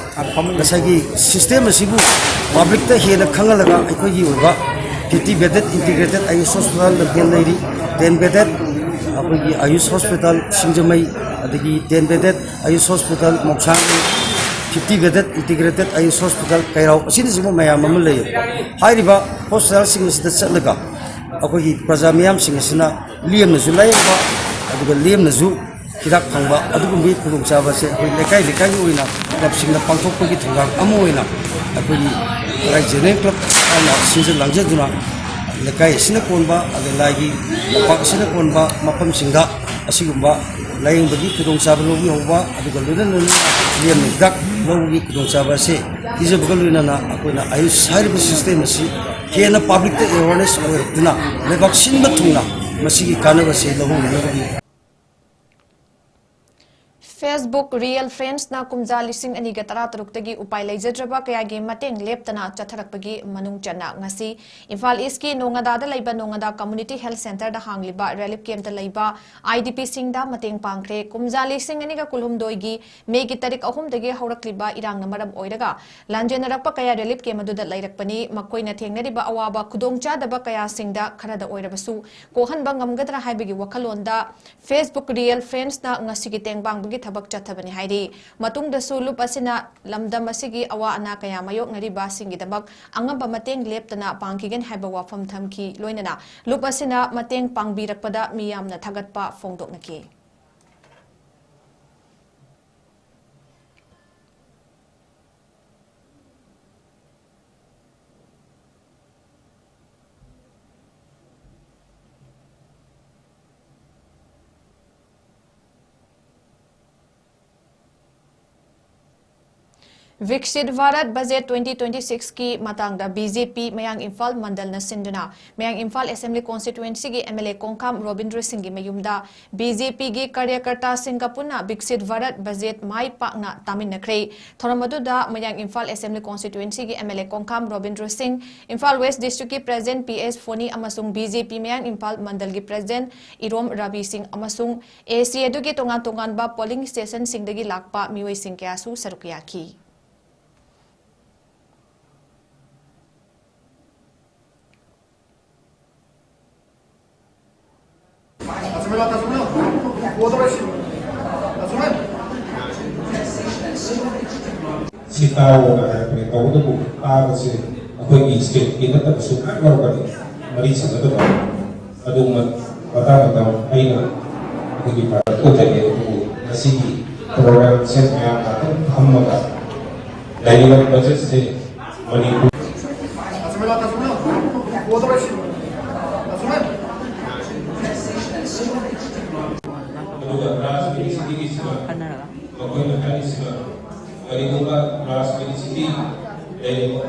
ꯉꯁꯥꯏꯒꯤ system ꯑꯁꯤꯕꯨ publicꯇ ꯍꯦꯟꯅ ꯈꯪꯍꯜꯂꯒ ꯑꯩꯈꯣꯏꯒꯤ ꯑꯣꯏꯕ fifty bedded integrated AYUSH hospital ꯂꯝꯐꯦꯜ ꯂꯩꯔꯤ, ten bedded ꯑꯩꯈꯣꯏꯒꯤ ꯑꯌꯨꯁ ꯍꯣꯁꯄꯤꯇꯥꯜ ꯁꯤꯡꯖꯃꯩ, ꯑꯗꯒꯤ ten bedded ꯑꯌꯨꯁ ꯍꯣꯁꯄꯤꯇꯥꯜ ꯃꯣꯛꯁꯥꯡꯒꯤ, fifty bedded integrated AYUSH hospital Keirao, ꯑꯁꯤꯅꯆꯤꯡꯕ ꯃꯌꯥꯝ ꯑꯃ ꯂꯩꯌꯦ꯫ ꯍꯥꯏꯔꯤꯕ ꯍꯣꯁꯄꯤꯇꯥꯜꯁꯤꯡ ꯑꯁꯤꯗ ꯆꯠꯂꯒ ꯑꯩꯈꯣꯏꯒꯤ ꯄ꯭ꯔꯖꯥ ꯃꯤꯌꯥꯝꯁꯤꯡ ꯑꯁꯤꯅ ꯂꯦꯝꯅꯁꯨ ꯂꯥꯌꯦꯡꯕ, ꯑꯗꯨꯒ ꯂꯦꯝꯅꯁꯨ ꯍꯤꯗꯥꯛ ꯐꯪꯕ, ꯑꯗꯨꯒꯨꯝꯕꯒꯤ ꯈꯨꯗꯣꯡꯆꯥꯕ ꯑꯁꯦ ꯑꯩꯈꯣꯏ ꯂꯩꯀꯥꯏ ꯂꯩꯀꯥꯏꯒꯤ ꯑꯣꯏꯅ ꯀ꯭ꯂꯕꯁꯤꯡꯅ ꯄꯥꯡꯊꯣꯛꯄꯒꯤ ꯊꯧꯔꯥꯡ ꯑꯃ ꯑꯣꯏꯅ ꯑꯩꯈꯣꯏꯒꯤ ꯈꯨꯔꯥꯏ ꯖꯦꯅꯔꯦꯜ ꯀ꯭ꯂꯕ ꯍꯥꯏꯅ ꯁꯤꯟꯖ ꯂꯥꯡꯖꯗꯨꯅ ꯂꯩꯀꯥꯏ ꯑꯁꯤꯅ ꯀꯣꯟꯕ, ꯑꯗꯩ ꯂꯥꯏꯒꯤ ꯂꯝꯄꯥꯛ ꯑꯁꯤꯅ ꯀꯣꯟꯕ ꯃꯐꯝꯁꯤꯡꯗ ꯑꯁꯤꯒꯨꯝꯕ ꯂꯥꯌꯦꯡꯕꯒꯤ ꯈꯨꯗꯣꯡꯆꯥꯕ ꯂꯧꯕꯤꯍꯧꯕ, ꯑꯗꯨꯒ ꯂꯣꯏꯅ ꯂꯣꯏꯅꯅ ꯂꯦꯝꯅ ꯍꯤꯗꯥꯛ ꯂꯧꯕꯒꯤ ꯈꯨꯗꯣꯡꯆꯥꯕ ꯑꯁꯤ ꯄꯤꯖꯕꯒ ꯂꯣꯏꯅꯅ ꯑꯩꯈꯣꯏꯅ ꯑꯌꯨꯁ ꯍꯥꯏꯔꯤꯕ system ꯑꯁꯤ ꯍꯦꯟꯅ publicꯇ awareness ꯑꯣꯏꯔꯛꯇꯨꯅ ꯂꯩꯕꯥꯛ ꯁꯤꯟꯕ ꯊꯨꯡꯅ ꯃꯁꯤꯒꯤ ꯀꯥꯟꯅꯕꯁꯤ ꯂꯧꯍꯧꯅꯅꯕꯒꯤ Facebook Real Friendsꯅ ꯀꯨꯝꯖꯥ ꯂꯤꯁꯤꯡ ꯑꯅꯤꯒ ꯇꯔꯥꯇꯔꯨꯛꯇꯒꯤ ꯎꯄꯥꯏ ꯂꯩꯖꯗ꯭ꯔꯕ ꯀꯌꯥꯒꯤ ꯃꯇꯦꯡ ꯂꯦꯞꯇꯅ ꯆꯠꯊꯔꯛꯄꯒꯤ ꯃꯅꯨꯡ ꯆꯟꯅ ꯉꯁꯤ ꯏꯝꯐꯥꯜ ꯏꯁꯀꯤ ꯅꯣꯉꯥꯗꯥꯗ ꯂꯩꯕ ꯅꯣꯉꯥꯗꯥ Community Health Centreꯗ ꯍꯥꯡꯂꯤꯕ relief campꯇ ꯂꯩꯕ IDPꯁꯤꯡꯗ ꯃꯇꯦꯡ ꯄꯥꯡꯈ꯭ꯔꯦ꯫ ꯀꯨꯝꯖꯥ ꯂꯤꯁꯤꯡ ꯑꯅꯤꯒ ꯀꯨꯟꯍꯨꯝꯗꯣꯏꯒꯤ ꯃꯦꯒꯤ ꯇꯥꯔꯤꯛ ꯑꯍꯨꯝꯗꯒꯤ ꯍꯧꯔꯛꯂꯤꯕ ꯏꯔꯥꯡꯅ ꯃꯔꯝ ꯑꯣꯏꯔꯒ ꯂꯥꯟꯖꯦꯟꯅꯔꯛꯄ ꯀꯌꯥ relief camp ꯑꯗꯨꯗ ꯂꯩꯔꯛꯄꯅꯤ꯫ ꯃꯈꯣꯏꯅ ꯊꯦꯡꯅꯔꯤꯕ ꯑꯋꯥꯕ ꯈꯨꯗꯣꯡꯆꯥꯗꯕ ꯀꯌꯥꯁꯤꯡꯗ ꯈꯔꯗ ꯑꯣꯏꯔꯕꯁꯨ ꯀꯣꯛꯍꯟꯕ ꯉꯝꯒꯗ꯭ꯔꯥ ꯍꯥꯏꯕꯒꯤ ꯋꯥꯈꯜꯂꯣꯟꯗ Facebook Real Friendsꯅ ꯉꯁꯤꯒꯤ ꯇꯦꯡꯕꯥꯡꯕꯒꯤ ꯊꯕꯛ ꯆꯠꯊꯕꯅꯤ ꯍꯥꯏꯔꯤ꯫ ꯃꯇꯨꯡꯗꯁꯨ ꯂꯨꯞ ꯑꯁꯤꯅ ꯂꯝꯗꯝ ꯑꯁꯤꯒꯤ ꯑꯋꯥ ꯑꯅꯥ ꯀꯌꯥ ꯃꯥꯌꯣꯛꯅꯔꯤꯕꯁꯤꯡꯒꯤꯗꯃꯛ ꯑꯉꯝꯕ ꯃꯇꯦꯡ ꯂꯦꯞꯇꯅ ꯄꯥꯡꯈꯤꯒꯅꯤ ꯍꯥꯏꯕ ꯋꯥꯐꯝ ꯊꯝꯈꯤ꯫ ꯂꯣꯏꯅꯅ ꯂꯨꯞ ꯑꯁꯤꯅ ꯃꯇꯦꯡ ꯄꯥꯡꯕꯤꯔꯛꯄꯗ ꯃꯤꯌꯥꯝꯅ ꯊꯥꯒꯠꯄ ꯐꯣꯡꯗꯣꯛꯅꯈꯤ꯫ ꯚꯤꯛꯁꯤꯠ ꯚꯥꯔꯠ ꯕꯖꯦꯠ twenty twenty-six ꯀꯤ ꯃꯇꯥꯡꯗ BJP ꯃꯌꯥꯡ ꯏꯝꯐꯥꯜ ꯃꯟꯗꯜꯅ ꯁꯤꯟꯗꯨꯅ ꯃꯌꯥꯡ ꯏꯝꯐꯥꯜ Assembly Constituency ꯒꯤ MLA ꯀꯣꯡꯈꯥꯝ ꯔꯣꯕꯤꯟꯗ꯭ꯔ ꯁꯤꯡꯒꯤ ꯃꯌꯨꯝꯗ BJP ꯒꯤ ꯀꯥꯔꯌꯀꯔꯇꯥꯁꯤꯡꯒ ꯄꯨꯟꯅ ꯚꯤꯛꯁꯤꯠ ꯚꯥꯔꯠ ꯕꯖꯦꯠ ꯃꯥꯏ ꯄꯥꯛꯅ ꯇꯥꯃꯤꯟꯅꯈ꯭ꯔꯦ꯫ ꯊꯧꯔꯝ ꯑꯗꯨꯗ ꯃꯌꯥꯡ ꯏꯝꯐꯥꯜ Assembly Constituency ꯒꯤ MLA ꯀꯣꯡꯈꯥꯝ ꯔꯣꯕꯤꯟꯗ꯭ꯔ ꯁꯤꯡ, ꯏꯝꯐꯥꯜ West District ꯀꯤ President P S ꯐꯣꯅꯤ ꯑꯃꯁꯨꯡ BJP ꯃꯌꯥꯡ ꯏꯝꯐꯥꯜ ꯃꯟꯗꯜꯒꯤ President ꯏꯔꯣꯝ ꯔꯕꯤ ꯁꯤꯡ ꯑꯃꯁꯨꯡ AAC ꯑꯗꯨꯒꯤ ꯇꯣꯉꯥꯟ ꯇꯣꯉꯥꯟꯕ polling station ꯁꯤꯡꯗꯒꯤ ꯂꯥꯛꯄ ꯃꯤꯑꯣꯏꯁꯤꯡ ꯀꯌꯥꯁꯨ ꯁꯔꯨꯛ ꯌꯥꯈꯤ꯫ ꯁꯤ ꯇꯥꯎꯑꯣꯅ ꯍꯥꯏꯔꯛꯄꯅꯦ꯫ ꯇꯧꯕꯇꯕꯨ ꯇꯥꯕꯁꯦ ꯑꯩꯈꯣꯏꯒꯤ stateꯀꯤ ꯅꯠꯇꯕꯁꯨ ꯃꯌꯥꯝ ꯌꯥꯎꯔꯛꯀꯅꯤ, ꯃꯔꯤ ꯁꯥꯟꯅꯗꯕ꯫ ꯑꯗꯨꯒꯨꯝꯕ ꯃꯇꯥꯡ ꯃꯇꯝ ꯑꯩꯅ ꯑꯩꯈꯣꯏꯒꯤ ꯄꯥꯔꯠ ꯎꯠꯂꯒꯦ꯫ ꯑꯗꯨꯕꯨ ꯉꯁꯤꯒꯤ programꯁꯦ ꯃꯌꯥꯝ ꯉꯥꯛꯇꯪ ꯐꯝꯃꯒ ꯂꯩꯔꯤꯕ budgetꯁꯦ ꯃꯅꯤꯄꯨꯔ ꯑꯗꯨꯒ ꯔꯥꯖꯅꯤꯇꯤꯒꯤꯁꯤꯅ ꯃꯈꯣꯏꯅ ꯍꯥꯏꯔꯤꯁꯤꯅ ꯀꯔꯤꯒꯨꯝꯕ ꯔꯥꯖꯅꯤꯇꯤꯒꯤ ꯂꯩꯔꯤꯕ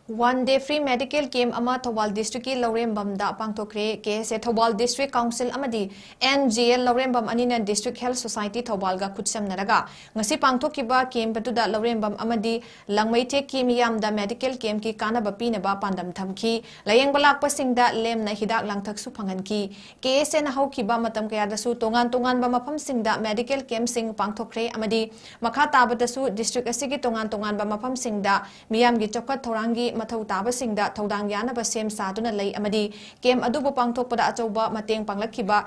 One day free medical camp ꯑꯃ Thoubal districtꯀꯤ ꯂꯧꯔꯦꯝꯕꯝꯗ ꯄꯥꯡꯊꯣꯛꯈ꯭ꯔꯦ꯫ KSA Thoubal District Council ꯑꯃꯗꯤ NGL ꯂꯧꯔꯦꯝꯕꯝ ꯑꯅꯤꯅ District Health Society ꯊꯧꯕꯥꯜꯒ ꯈꯨꯠꯁꯝꯅꯔꯒ ꯉꯁꯤ ꯄꯥꯡꯊꯣꯛꯈꯤꯕ camp ꯑꯗꯨꯗ ꯂꯧꯔꯦꯝꯕꯝ ꯑꯃꯗꯤ ꯂꯪꯃꯩꯊꯦꯛꯀꯤ ꯃꯤꯌꯥꯝꯗ medical campꯀꯤ ꯀꯥꯟꯅꯕ ꯄꯤꯅꯕ ꯄꯥꯟꯗꯝ ꯊꯝꯈꯤ꯫ ꯂꯥꯌꯦꯡꯕ ꯂꯥꯛꯄꯁꯤꯡꯗ ꯂꯦꯝꯅ ꯍꯤꯗꯥꯛ ꯂꯥꯡꯊꯛꯁꯨ ꯐꯪꯍꯟꯈꯤ꯫ KSAꯅ ꯍꯧꯈꯤꯕ ꯃꯇꯝ ꯀꯌꯥꯗꯁꯨ ꯇꯣꯉꯥꯟ ꯇꯣꯉꯥꯟꯕ ꯃꯐꯝꯁꯤꯡꯗ medical campꯁꯤꯡ ꯄꯥꯡꯊꯣꯛꯈ꯭ꯔꯦ ꯑꯃꯗꯤ ꯃꯈꯥ ꯇꯥꯕꯗꯁꯨ district ꯑꯁꯤꯒꯤ ꯇꯣꯉꯥꯟ ꯇꯣꯉꯥꯟꯕ ꯃꯐꯝꯁꯤꯡꯗ ꯃꯤꯌꯥꯝꯒꯤ ꯆꯥꯎꯈꯠ ꯊꯧꯔꯥꯡꯒꯤ ꯃꯊꯧ ꯇꯥꯕꯁꯤꯡꯗ ꯊꯧꯗꯥꯡ ꯌꯥꯅꯕ ꯁꯦꯝ ꯁꯥꯗꯨꯅ ꯂꯩ ꯑꯃꯗꯤ camp ꯑꯗꯨꯕꯨ ꯄꯥꯡꯊꯣꯛꯄꯗ ꯑꯆꯧꯕ ꯃꯇꯦꯡ ꯄꯥꯡꯂꯛꯈꯤꯕ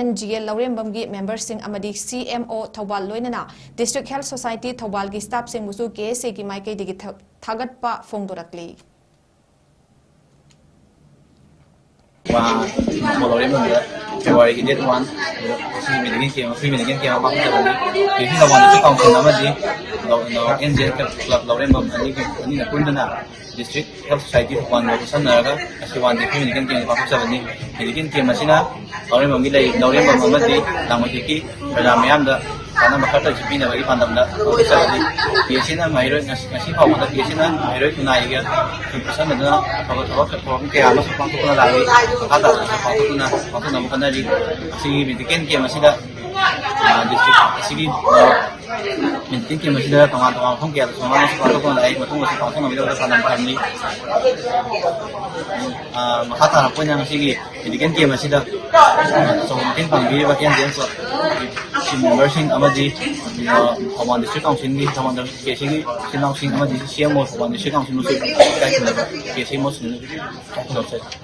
NGL ꯂꯧꯔꯦꯝꯕꯝꯒꯤ memberꯁꯤꯡ ꯑꯃꯗꯤ CMO ꯊꯧꯕꯥꯜ ꯂꯣꯏꯅꯅ District Health Society ꯊꯧꯕꯥꯜꯒꯤ staffꯁꯤꯡꯕꯨꯁꯨ KSAꯒꯤ ꯃꯥꯏꯀꯩꯗꯒꯤ ꯊ-, ꯊꯥꯒꯠꯄ ꯐꯣꯡꯗꯣꯔꯛꯂꯤ꯫ ꯂꯧꯔꯦꯝꯕꯝꯗ February ꯒꯤ date one ꯁꯤ medical camp, free medical camp ꯑꯃ ꯄꯥꯡꯊꯣꯛꯆꯕꯅꯤ꯫ ꯄꯤ ꯑꯦꯁ ꯁꯤ ꯊꯧꯕꯥꯜꯗꯁꯨ council ꯑꯃꯗꯤ ꯑꯦꯟ ꯖꯤ ꯑꯦꯜ club ꯂꯧꯔꯦꯝꯕꯝ ꯑꯅꯤꯒꯤ, ꯑꯅꯤꯅ ꯄꯨꯟꯗꯨꯅ District Health Society ꯊꯧꯕꯥꯜꯒ ꯈꯨꯠꯁꯝꯅꯔꯒ ꯉꯁꯤ one day free medical camp ꯄꯥꯡꯊꯣꯛꯆꯕꯅꯤ꯫ Medical camp ꯑꯁꯤꯅ ꯂꯧꯔꯦꯝꯕꯝꯒꯤ ꯂꯩ, ꯂꯧꯔꯦꯝꯕꯝ ꯑꯃꯗꯤ ꯂꯥꯡꯃꯩꯗꯣꯛꯀꯤ ꯄ꯭ꯔꯖꯥ ꯃꯤꯌꯥꯝꯗ ꯀꯥꯟꯅꯕ ꯈꯔꯇꯁꯨ ꯄꯤꯅꯕꯒꯤ ꯄꯥꯟꯗꯝꯗ ꯄꯥꯡꯊꯣꯛꯆꯕꯅꯤ꯫ ꯄꯤ ꯑꯦꯁ ꯁꯤꯅ ꯃꯍꯩꯔꯣꯏ ꯉꯁꯤ, ꯉꯁꯤ ꯐꯥꯎꯕꯗ ꯄꯤ ꯑꯦꯁ ꯁꯤꯅ ꯃꯍꯩꯔꯣꯏ ꯈꯨꯟꯅꯥꯏꯒ ꯈꯨꯠꯁꯝꯅꯗꯨꯅ ꯊꯕꯛ, ꯊꯕꯛ ꯊꯧꯔꯝ ꯀꯌꯥ ꯑꯃꯁꯨ ꯄꯥꯡꯊꯣꯛꯇꯨꯅ ꯂꯥꯛꯂꯤ꯫ ꯃꯈꯥ ꯇꯥꯕꯗꯁꯨ ꯄꯥꯡꯊꯣꯛꯇꯨꯅ, ꯄꯥꯡꯊꯣꯛꯅꯕ ꯍꯣꯠꯅꯔꯤ꯫ ꯑꯁꯤꯒꯤ medical camp ꯑꯁꯤꯗ, ꯑ, district ꯑꯁꯤꯒꯤ, ꯑ, medical camp ꯑꯁꯤꯗ ꯇꯣꯉꯥꯟ ꯇꯣꯉꯥꯟꯕ ꯃꯐꯝ ꯀꯌꯥꯗꯁꯨ ꯑꯃꯁꯨ ꯄꯥꯡꯊꯣꯛꯇꯨꯅ ꯂꯥꯛꯏ꯫ ꯃꯇꯨꯡꯗꯁꯨ ꯄꯥꯡꯊꯣꯛꯅꯕꯒꯤꯗꯃꯛꯇ ꯄꯥꯟꯗꯝ ꯊꯝꯂꯤ꯫ ꯑ, ꯃꯈꯥ ꯇꯥꯔꯛꯄ ꯑꯣꯏꯅ ꯉꯁꯤꯒꯤ medical camp ꯑꯁꯤꯗ, ꯑ, ꯑꯆꯧꯕ ꯃꯇꯦꯡ ꯄꯥꯡꯕꯤꯔꯤꯕ ꯑꯦꯟ ꯖꯤ ꯑꯦꯝ club memberꯁꯤꯡ ꯑꯃꯗꯤ, ꯑ, ꯊꯧꯕꯥꯜ District Councilꯒꯤ, ꯊꯧꯕꯥꯜ ꯀꯦ ꯁꯤꯒꯤ ꯏꯆꯤꯜ ꯏꯅꯥꯎꯁꯤꯡ ꯑꯃꯗꯤ ꯁꯤ ꯑꯦꯝ ꯑꯣ ꯊꯧꯕꯥꯜ District Councilꯕꯨꯁꯨ ꯏꯀꯥꯏ ꯈꯨꯝꯅꯕ, ꯀꯦ ꯁꯤ ꯃꯣꯁꯅ ꯏꯀꯥꯏ ꯈꯨꯝꯅꯕ ꯆꯠꯂꯤ꯫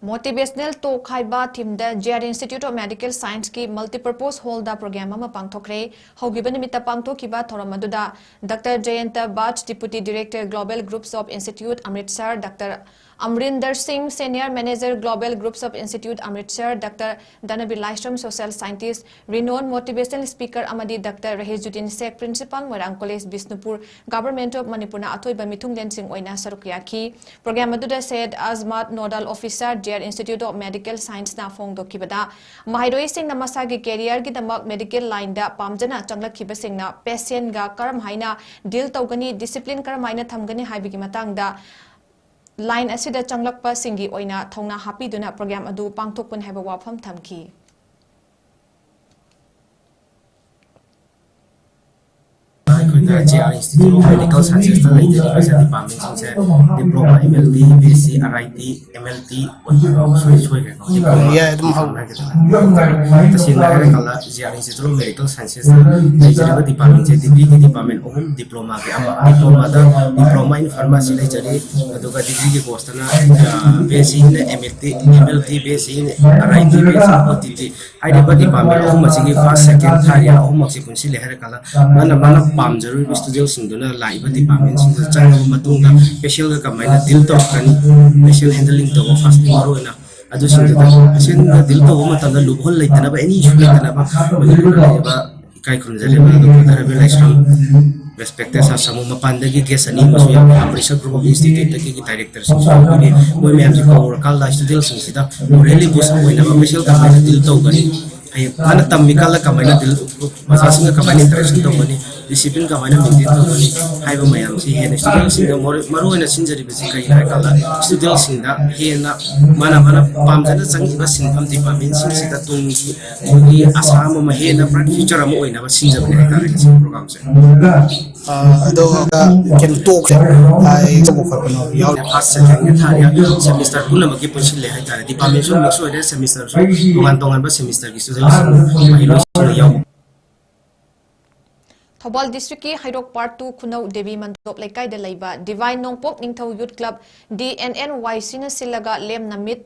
Motivational Talk ꯍꯥꯏꯕ themeꯗ G R Institute of Medical Scienceꯀꯤ multipurpose hallꯗ program ꯑꯃ ꯄꯥꯡꯊꯣꯛꯈ꯭ꯔꯦ꯫ ꯍꯧꯈꯤꯕ ꯅꯨꯃꯤꯠꯇ ꯄꯥꯡꯊꯣꯛꯈꯤꯕ ꯊꯧꯔꯝ ꯑꯗꯨꯗ Doctor Jayanta Bhatt, Deputy Director, Global Groups of Institute, Amritsar, Doctor Amrinder Singh, Senior Manager, Global Groups of Institute, Amritsar, Doctor Danabi Laishram, Social Scientist, renowned motivational speaker, ꯑꯃꯗꯤ Doctor Rahizuddin Sheikh, Principal, Moirang College, Bishnupur, Government of Manipurꯅ ꯑꯊꯣꯏꯕ ꯃꯤꯊꯨꯡꯂꯦꯟꯁꯤꯡ ꯑꯣꯏꯅ ꯁꯔꯨꯛ ꯌꯥꯈꯤ꯫ Program ꯑꯗꯨꯗ Syed Azmat, Nodal Officer, G R Institute of Medical Scienceꯅ ꯐꯣꯡꯗꯣꯛꯈꯤꯕꯗ, ꯃꯍꯩꯔꯣꯏꯁꯤꯡꯅ ꯃꯁꯥꯒꯤ careerꯒꯤꯗꯃꯛ medical lineꯗ ꯄꯥꯝꯖꯅ ꯆꯪꯂꯛꯈꯤꯕꯁꯤꯡꯅ patientꯒ ꯀꯔꯝ ꯍꯥꯏꯅ deal ꯇꯧꯒꯅꯤ, discipline ꯀꯔꯝ ꯍꯥꯏꯅ ꯊꯝꯒꯅꯤ ꯍꯥꯏꯕꯒꯤ ꯃꯇꯥꯡꯗ line ꯑꯁꯤꯗ ꯆꯪꯂꯛꯄꯁꯤꯡꯒꯤ ꯑꯣꯏꯅ ꯊꯧꯅꯥ ꯍꯥꯞꯄꯤꯗꯨꯅ program ꯑꯗꯨ ꯄꯥꯡꯊꯣꯛꯄꯅꯤ ꯍꯥꯏꯕ ꯋꯥꯐꯝ ꯊꯝꯈꯤ꯫ ꯑꯩꯈꯣꯏꯅ G R Institute of Medical Sciencesꯇ ꯂꯩꯖꯔꯤꯕ departmentꯁꯤꯡꯁꯦ diploma, M L T, B S C, R I T, M L T ꯑꯣꯏꯕ ꯁꯣꯏ-, ꯁꯣꯏꯈ꯭ꯔꯦꯀꯣ꯫ Diploma ꯌꯥꯏ, ꯑꯗꯨꯝ ꯍꯧ꯫ ꯍꯥꯏꯒꯗ꯭ꯔꯥ? ꯇꯁꯦꯡꯅ ꯍꯥꯏꯔꯀꯥꯟꯗ G R Institute of Medical Sciencesꯇ ꯂꯩꯖꯔꯤꯕ departmentꯁꯦ degreeꯒꯤ department ꯑꯍꯨꯝ, diplomaꯒꯤ ꯑꯃ, diplomaꯗ diploma in pharmacy ꯂꯩꯖꯔꯤ, ꯑꯗꯨꯒ degreeꯒꯤ courseꯇꯅ, ꯑ, B S Cꯅ M L T, M L T, B S Cꯅ R I T, B S C O T T ꯍꯥꯏꯔꯤꯕ department ꯑꯍꯨꯝ ꯑꯁꯤꯒꯤ first, second, third year ꯑꯍꯨꯝꯃꯛꯁꯤ ꯄꯨꯟꯁꯤꯜꯂꯦ ꯍꯥꯏꯔꯀꯥꯟꯗ ꯃꯥꯅ, ꯃꯥꯅ ꯄꯥꯝꯖꯔꯨ ꯁ꯭ꯇꯨꯗꯦꯟꯁꯤꯡꯗꯨꯅ ꯂꯥꯛꯏꯕ ꯗꯤꯄꯥꯔꯠꯃꯦꯟꯁꯤꯡꯗ ꯆꯪꯉꯕ ꯃꯇꯨꯡꯗ ꯄꯦꯁꯦꯟꯒ ꯀꯃꯥꯏꯅ ꯗꯤꯜ ꯇꯧꯔꯛꯀꯅꯤ, ꯄꯦꯁꯦꯟ ꯍꯦꯟꯗꯂꯤꯡ ꯇꯧꯕ ꯐꯥꯁ ꯃꯔꯨ ꯑꯣꯏꯅ ꯑꯗꯨꯁꯤꯡꯗꯨꯗ ꯄꯦꯁꯦꯟꯒ ꯗꯤꯜ ꯇꯧꯕ ꯃꯇꯝꯗ ꯂꯨꯞꯍꯣꯜ ꯂꯩꯇꯅꯕ, ꯑꯦꯅꯤ ꯏꯁꯨ ꯂꯩꯇꯅꯕ ꯃꯅꯤꯄꯨꯔꯗ ꯂꯩꯔꯤꯕ ꯏꯀꯥꯏ ꯈꯨꯝꯖꯔꯤꯕ ꯗꯣꯛꯇꯔ ꯙꯔꯃꯦ ꯂꯥꯏꯁ꯭ꯔꯝ, ꯔꯦꯁꯄꯦꯛꯇꯦꯠ ꯁꯥꯔ ꯁꯥꯃꯨ, ꯃꯄꯥꯟꯗꯒꯤ ꯒꯦꯁ ꯑꯅꯤ ꯑꯃꯁꯨ ꯌꯥꯎꯏ, ꯑꯃꯔꯤꯁꯔ ꯒ꯭ꯔꯨꯞ ꯑꯣꯐ ꯏꯟꯁꯇꯤꯇ꯭ꯌꯨꯠꯇꯒꯤ ꯗꯥꯏꯔꯦꯛꯇꯔꯁꯤꯡꯁꯨ ꯌꯥꯎꯏ꯫ ꯃꯣꯏ ꯃꯌꯥꯝꯁꯤ ꯀꯧꯔꯀꯥꯟꯗ ꯁ꯭ꯇꯨꯗꯦꯟꯁꯤꯡꯁꯤꯗ ꯃꯣꯔꯦꯜꯂꯤ ꯕꯨꯁ ꯑꯣꯏꯅꯕ ꯄꯦꯁꯦꯟ ꯀꯃꯥꯏꯅ ꯗꯤꯜ ꯇꯧꯒꯅꯤ, ꯍꯌꯦꯡ ꯃꯥꯅ ꯇꯝꯃꯤꯀꯥꯟꯗ ꯀꯃꯥꯏꯅ ꯗꯤꯜ, ꯑꯣꯖꯥꯁꯤꯡꯒ ꯀꯃꯥꯏꯅ ꯏꯟꯇꯔꯦꯛꯁꯟ ꯇꯧꯒꯅꯤ, ꯗꯤꯁꯤꯄ꯭ꯂꯤꯟ ꯀꯃꯥꯏꯅ ꯃꯦꯟꯇꯦꯟ ꯇꯧꯒꯅꯤ ꯍꯥꯏꯕ ꯃꯌꯥꯝꯁꯤ ꯍꯦꯟꯅ ꯁ꯭ꯇꯨꯗꯦꯟꯁꯤꯡꯗ ꯃꯔꯨ, ꯃꯔꯨꯑꯣꯏꯅ ꯁꯤꯟꯖꯔꯤꯕꯁꯤ ꯀꯔꯤꯅꯣ ꯍꯥꯏ ꯀꯥꯟꯗ ꯁ꯭ꯇꯨꯗꯦꯟꯁꯤꯡꯗ ꯍꯦꯟꯅ ꯃꯥꯅ, ꯃꯥꯅ ꯄꯥꯝꯖꯅ ꯆꯪꯉꯤꯕ ꯁꯤꯟꯐꯝ ꯗꯤꯄꯥꯔꯠꯃꯦꯟꯁꯤꯡꯁꯤꯗ ꯇꯨꯡꯒꯤ ꯑꯩꯈꯣꯏꯒꯤ ꯑꯁꯥ ꯑꯃ, ꯍꯦꯟꯅ ꯕ꯭ꯔꯥꯏꯠ ꯐ꯭ꯌꯨꯆꯔ ꯑꯃ ꯑꯣꯏꯅꯕ ꯁꯤꯟꯖꯕꯅꯤ ꯍꯥꯏꯇꯥꯔꯦ ꯁꯤ ꯄ꯭ꯔꯣꯒ꯭ꯔꯥꯝꯁꯦ꯫ ꯑ, ꯑꯗꯣ ꯀꯩꯅꯣ ꯇꯣꯛꯁꯦ, ꯑ, ꯌꯦꯡꯖꯕ ꯈꯣꯠꯄꯅꯣ ꯌꯥꯎꯔꯦ꯫ ꯐꯥꯔꯁ ꯁꯦꯀꯦꯟꯒꯤ ꯊꯥꯔꯠ ꯏꯌꯥꯔ ꯁꯦꯃꯤꯁꯇꯔ ꯄꯨꯝꯅꯃꯛꯀꯤ ꯄꯨꯟꯁꯤꯜꯂꯦ ꯍꯥꯏꯇꯥꯔꯦ꯫ ꯗꯤꯄꯥꯔꯠꯃꯦꯟꯁꯨ ꯃꯤꯛꯁ ꯑꯣꯏꯔꯦ, ꯁꯦꯃꯤꯁꯇꯔꯁꯨ ꯇꯣꯉꯥꯟ ꯇꯣꯉꯥꯟꯕ ꯁꯦꯃꯤꯁꯇꯔꯒꯤ ꯁ꯭ꯇꯨꯗꯦꯟꯁꯤꯡ ꯃꯍꯩꯔꯣꯏꯁꯤꯡꯅ ꯌꯥꯎꯕ꯫ ꯊꯧꯕꯥꯜ ꯗꯤꯁꯇ꯭ꯔꯤꯛꯀꯤ ꯍꯩꯔꯣꯛ ꯄꯥꯔꯠ ꯇꯨ ꯈꯨꯅꯧ ꯗꯦꯕꯤ ꯃꯟꯗꯣꯞ ꯂꯩꯀꯥꯏꯗ ꯂꯩꯕ ꯗꯤꯚꯥꯏꯟ ꯅꯣꯡꯄꯣꯛ ꯅꯤꯡꯊꯧ ꯌꯨꯠ ꯀ꯭ꯂꯕ, ꯗꯤ ꯑꯦꯟ ꯑꯦꯟ ꯋꯥꯏ ꯁꯤꯅ ꯁꯤꯜꯂꯒ ꯂꯦꯝꯅ ꯃꯤꯠ,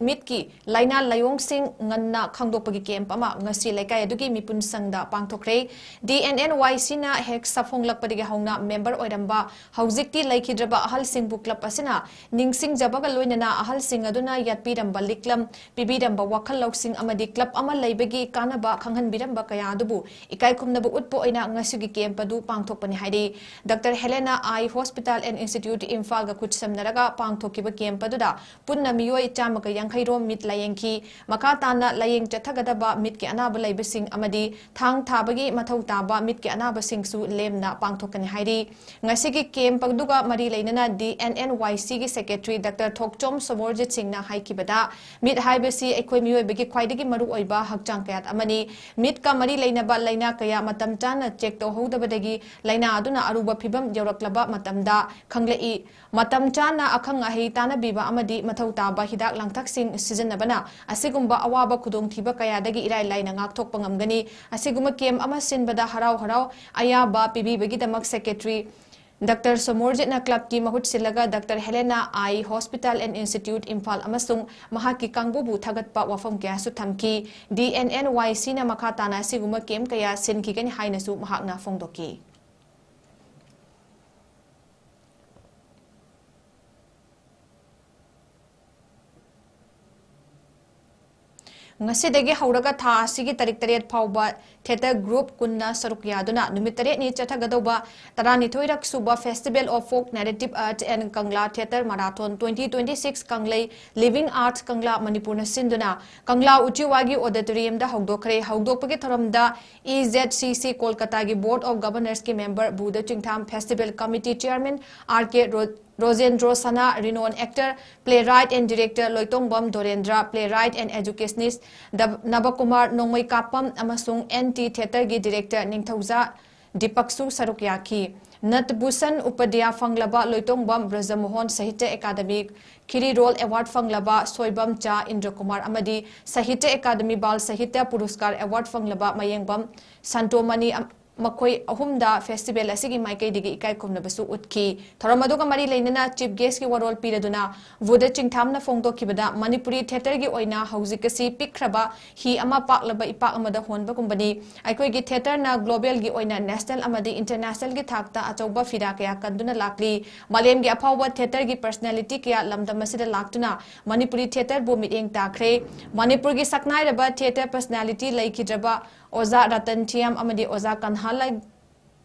ꯃꯤꯠꯀꯤ ꯂꯥꯏꯅꯥ ꯂꯥꯏꯑꯣꯡꯁꯤꯡ ꯉꯟꯅ ꯈꯪꯗꯣꯛꯄꯒꯤ ꯀꯦꯝꯞ ꯑꯃ ꯉꯁꯤ ꯂꯩꯀꯥꯏ ꯑꯗꯨꯒꯤ ꯃꯤꯄꯨꯟ ꯁꯪꯗ ꯄꯥꯡꯊꯣꯛꯈ꯭ꯔꯦ꯫ ꯗꯤ ꯑꯦꯟ ꯑꯦꯟ ꯋꯥꯏ ꯁꯤꯅ ꯍꯦꯛ ꯁꯥꯐꯣꯡꯂꯛꯄꯗꯒꯤ ꯍꯧꯅ ꯃꯦꯝꯕꯔ ꯑꯣꯏꯔꯝꯕ, ꯍꯧꯖꯤꯛꯇꯤ ꯂꯩꯈꯤꯗ꯭ꯔꯕ ꯑꯍꯜꯁꯤꯡꯕꯨ ꯀ꯭ꯂꯕ ꯑꯁꯤꯅ ꯅꯤꯡꯁꯤꯡꯖꯕꯒ ꯂꯣꯏꯅꯅ ꯑꯍꯜꯁꯤꯡ ꯑꯗꯨꯅ ꯌꯥꯠꯄꯤꯔꯝꯕ ꯂꯤꯛꯂꯝ, ꯄꯤꯕꯤꯔꯝꯕ ꯋꯥꯈꯜ ꯂꯧꯁꯤꯡ ꯑꯃꯗꯤ ꯀ꯭ꯂꯕ ꯑꯃ ꯂꯩꯕꯒꯤ ꯀꯥꯟꯅꯕ ꯈꯪꯍꯟꯕꯤꯔꯝꯕ ꯀꯌꯥ ꯑꯗꯨꯕꯨ ꯏꯀꯥꯏ ꯈꯨꯝꯅꯕ ꯎꯠꯄ ꯑꯣꯏꯅ ꯉꯁꯤꯒꯤ ꯀꯦꯝꯞ ꯑꯗꯨ ꯄꯥꯡꯊꯣꯛꯄꯅꯤ ꯍꯥꯏꯔꯤ꯫ Doctor Helena I hospital and institute ꯏꯝꯐꯥꯜꯒ ꯈꯨꯠꯁꯝꯅꯔꯒ ꯄꯥꯡꯊꯣꯛꯈꯤꯕ ꯀꯦꯝꯞ ꯑꯗꯨꯗ ꯄꯨꯟꯅ ꯃꯤꯑꯣꯏ ꯆꯥꯝꯃꯒ ꯌꯥꯡꯈꯩ ꯔꯣꯝ ꯃꯤꯠ ꯂꯥꯌꯦꯡꯈꯤ꯫ ꯃꯈꯥ ꯇꯥꯅ ꯂꯥꯌꯦꯡ ꯆꯠꯊꯒꯗꯕ ꯃꯤꯠꯀꯤ ꯑꯅꯥꯕ ꯂꯩꯕꯁꯤꯡ ꯑꯃꯗꯤ ꯊꯥꯡ ꯊꯥꯕꯒꯤ ꯃꯊꯧ ꯇꯥꯕ ꯃꯤꯠꯀꯤ ꯑꯅꯥꯕꯁꯤꯡꯁꯨ ꯂꯦꯝꯅ ꯄꯥꯡꯊꯣꯛꯀꯅꯤ ꯍꯥꯏꯔꯤ꯫ ꯉꯁꯤꯒꯤ ꯀꯦꯝꯞ ꯑꯗꯨꯒ ꯃꯔꯤ ꯂꯩꯅꯅ ꯗꯤ ꯑꯦꯟ ꯑꯦꯟ ꯋꯥꯏ ꯁꯤꯒꯤ ꯁꯦꯀ꯭ꯔꯦꯇꯔꯤ ꯗꯥꯛꯇꯔ ꯊꯣꯛꯆꯣꯝ ꯁꯣꯃꯣꯔꯖꯤꯠ ꯁꯤꯡꯅ ꯍꯥꯏꯈꯤꯕꯗ, ꯃꯤꯠ ꯍꯥꯏꯕꯁꯤ ꯑꯩꯈꯣꯏ ꯃꯤꯑꯣꯏꯕꯒꯤ ꯈ꯭ꯋꯥꯏꯗꯒꯤ ꯃꯔꯨꯑꯣꯏꯕ ꯍꯛꯆꯥꯡ ꯀꯌꯥꯠ ꯑꯃꯅꯤ꯫ ꯃꯤꯠꯀ ꯃꯔꯤ ꯂꯩꯅꯕ ꯂꯥꯏꯅꯥ ꯀꯌꯥ ꯃꯇꯝ ꯆꯥꯅ ꯆꯦꯛ ꯇꯧꯍꯧꯗꯕꯗꯒꯤ ꯂꯥꯏꯅꯥ ꯑꯗꯨꯅ ꯑꯔꯨꯕ ꯐꯤꯚꯝ ꯌꯧꯔꯛꯂꯕ ꯃꯇꯝꯗ ꯈꯪꯂꯛꯏ꯫ ꯃꯇꯝ ꯆꯥꯅ ꯑꯈꯪ ꯑꯍꯩ ꯇꯥꯟꯅꯕꯤꯕ ꯑꯃꯗꯤ ꯃꯊꯧ ꯇꯥꯕ ꯍꯤꯗꯥꯛ ꯂꯥꯡꯊꯛꯁꯤꯡ ꯁꯤꯖꯤꯟꯅꯕꯅ ꯑꯁꯤꯒꯨꯝꯕ ꯑꯋꯥꯕ ꯈꯨꯗꯣꯡꯊꯤꯕ ꯀꯌꯥꯗꯒꯤ ꯏꯔꯥꯏ ꯂꯥꯏꯅ ꯉꯥꯛꯊꯣꯛꯄ ꯉꯝꯒꯅꯤ꯫ ꯑꯁꯤꯒꯨꯝꯕ ꯀꯦꯝꯞ ꯑꯃ ꯁꯤꯟꯕꯗ ꯍꯔꯥꯎ ꯍꯔꯥꯎ ꯑꯌꯥꯕ ꯄꯤꯕꯤꯕꯒꯤꯗꯃꯛ ꯁꯦꯀ꯭ꯔꯦꯇꯔꯤ ꯗꯥꯛꯇꯔ ꯁꯣꯃꯣꯔꯖꯤꯠꯅ ꯀ꯭ꯂꯕꯀꯤ ꯃꯍꯨꯠ ꯁꯤꯜꯂꯒ doctor Helena I hospital and institute Imphal ꯑꯃꯁꯨꯡ ꯃꯍꯥꯛꯀꯤ ꯀꯥꯡꯕꯨꯕꯨ ꯊꯥꯒꯠꯄ ꯋꯥꯐꯝ ꯀꯌꯥꯁꯨ ꯊꯝꯈꯤ꯫ ꯗꯤ ꯑꯦꯟ ꯑꯦꯟ ꯋꯥꯏ ꯁꯤꯅ ꯃꯈꯥ ꯇꯥꯅ ꯑꯁꯤꯒꯨꯝꯕ ꯀꯦꯝꯞ ꯀꯌꯥ ꯁꯤꯟꯈꯤꯒꯅꯤ ꯍꯥꯏꯅꯁꯨ ꯃꯍꯥꯛꯅ ꯐꯣꯡꯗꯣꯛꯈꯤ꯫ ꯉꯁꯤꯗꯒꯤ ꯍꯧꯔꯒ ꯊꯥ ꯑꯁꯤꯒꯤ ꯇꯥꯔꯤꯛ ꯇꯔꯦꯠ ꯐꯥꯎꯕ ꯊꯤꯌꯦꯇꯔ ꯒ꯭ꯔꯨꯞ ꯀꯨꯟꯅ ꯁꯔꯨꯛ ꯌꯥꯗꯨꯅ ꯅꯨꯃꯤꯠ ꯇꯔꯦꯠꯅꯤ ꯆꯠꯊꯒꯗꯧꯕ ꯇꯔꯥꯅꯤꯊꯣꯏꯔꯛ ꯁꯨꯕ Festival of Folk Narrative Art and Kangla Theatre Marathon twenty twenty-six ꯀꯪꯂꯩ Living Arts Kangla ꯃꯅꯤꯄꯨꯔꯅ ꯁꯤꯟꯗꯨꯅ ꯀꯪꯂꯥ ꯎꯆꯤꯋꯥꯒꯤ auditoriumꯗ ꯍꯧꯗꯣꯛꯈ꯭ꯔꯦ꯫ ꯍꯧꯗꯣꯛꯄꯒꯤ ꯊꯧꯔꯝꯗ E Z C C ꯀꯣꯜꯀꯇꯥꯒꯤ Board of Governorsꯀꯤ member Buddha ꯆꯤꯡꯊꯥꯝ Festival Committee Chairman R K ꯔꯣ-, ꯔꯣꯖꯦꯟꯗ꯭ꯔꯣ ꯁꯅꯥ, renowned actor, playwright and director Loitongbam ꯗꯣꯔꯦꯟꯗ꯭ꯔ, playwright and educationist ꯗ-, ꯅꯕꯀꯨꯃꯥꯔ ꯅꯣꯡꯃꯩꯀꯥꯞꯄꯝ ꯑꯃꯁꯨꯡ N T Theatreꯒꯤ director ꯅꯤꯡꯊꯧꯖꯥ ꯗꯤꯄꯛꯁꯨ ꯁꯔꯨꯛ ꯌꯥꯈꯤ꯫ ꯅꯠꯕꯨꯁꯟ ꯎꯄꯗ꯭ꯌꯥ ꯐꯪꯂꯕ ꯂꯣꯏꯇꯣꯡꯕꯝ ꯕ꯭ꯔꯖꯃꯣꯍꯟ ꯁꯥꯍꯤꯇ꯭ꯌ academy ꯈꯤꯔꯤꯔꯣꯜ award ꯐꯪꯂꯕ ꯁꯣꯏꯕꯝ ꯆꯥ ꯏꯟꯗ꯭ꯔꯀꯨꯃꯥꯔ ꯑꯃꯗꯤ ꯁꯥꯍꯤꯇ꯭ꯌ ꯑꯦꯀꯥꯗꯃꯤ ꯕꯥꯜ ꯁꯥꯍꯤꯇ꯭ꯌ ꯄꯨꯔꯁꯀꯥꯔ award ꯐꯪꯂꯕ ꯃꯌꯦꯡꯕꯝ ꯁꯟꯇꯣꯃꯅꯤ ꯑꯝ-, ꯃꯈꯣꯏ ꯑꯍꯨꯝꯗ festival ꯑꯁꯤꯒꯤ ꯃꯥꯏꯀꯩꯗꯒꯤ ꯏꯀꯥꯏ ꯈꯨꯝꯅꯕꯁꯨ ꯎꯠꯈꯤ꯫ ꯊꯧꯔꯝ ꯑꯗꯨꯒ ꯃꯔꯤ ꯂꯩꯅꯅ chief guestꯀꯤ ꯋꯥꯔꯣꯜ ꯄꯤꯔꯗꯨꯅ ꯕꯨꯙ ꯆꯤꯡꯊꯥꯝꯅ ꯐꯣꯡꯗꯣꯛꯈꯤꯕꯗ, ꯃꯅꯤꯄꯨꯔꯤ theatreꯒꯤ ꯑꯣꯏꯅ ꯍꯧꯖꯤꯛ ꯑꯁꯤ ꯄꯤꯛꯈ꯭ꯔꯕ ꯍꯤ ꯑꯃ ꯄꯥꯛꯂꯕ ꯏꯄꯥꯛ ꯑꯃꯗ ꯍꯣꯟꯕꯒꯨꯝꯕꯅꯤ꯫ ꯑꯩꯈꯣꯏꯒꯤ theatreꯅ globalꯒꯤ ꯑꯣꯏꯅ national ꯑꯃꯗꯤ internationalꯒꯤ ꯊꯥꯛꯇ ꯑꯆꯧꯕ ꯐꯤꯔꯥ ꯀꯌꯥ ꯀꯟꯗꯨꯅ ꯂꯥꯛꯂꯤ꯫ ꯃꯥꯂꯦꯝꯒꯤ ꯑꯐꯥꯎꯕ theatreꯒꯤ personality ꯀꯌꯥ ꯂꯝꯗꯝ ꯑꯁꯤꯗ ꯂꯥꯛꯇꯨꯅ ꯃꯅꯤꯄꯨꯔꯤ theatreꯕꯨ ꯃꯤꯠꯌꯦꯡ ꯇꯥꯈ꯭ꯔꯦ꯫ ꯃꯅꯤꯄꯨꯔꯒꯤ ꯁꯛꯅꯥꯏꯔꯕ theatre personality ꯂꯩꯈꯤꯗ꯭ꯔꯕ ꯑꯣꯖꯥ ꯔꯇꯟ ꯊꯤꯌꯥꯝ ꯑꯃꯗꯤ ꯑꯣꯖꯥ ꯀꯟꯍꯥꯂꯥꯜ-,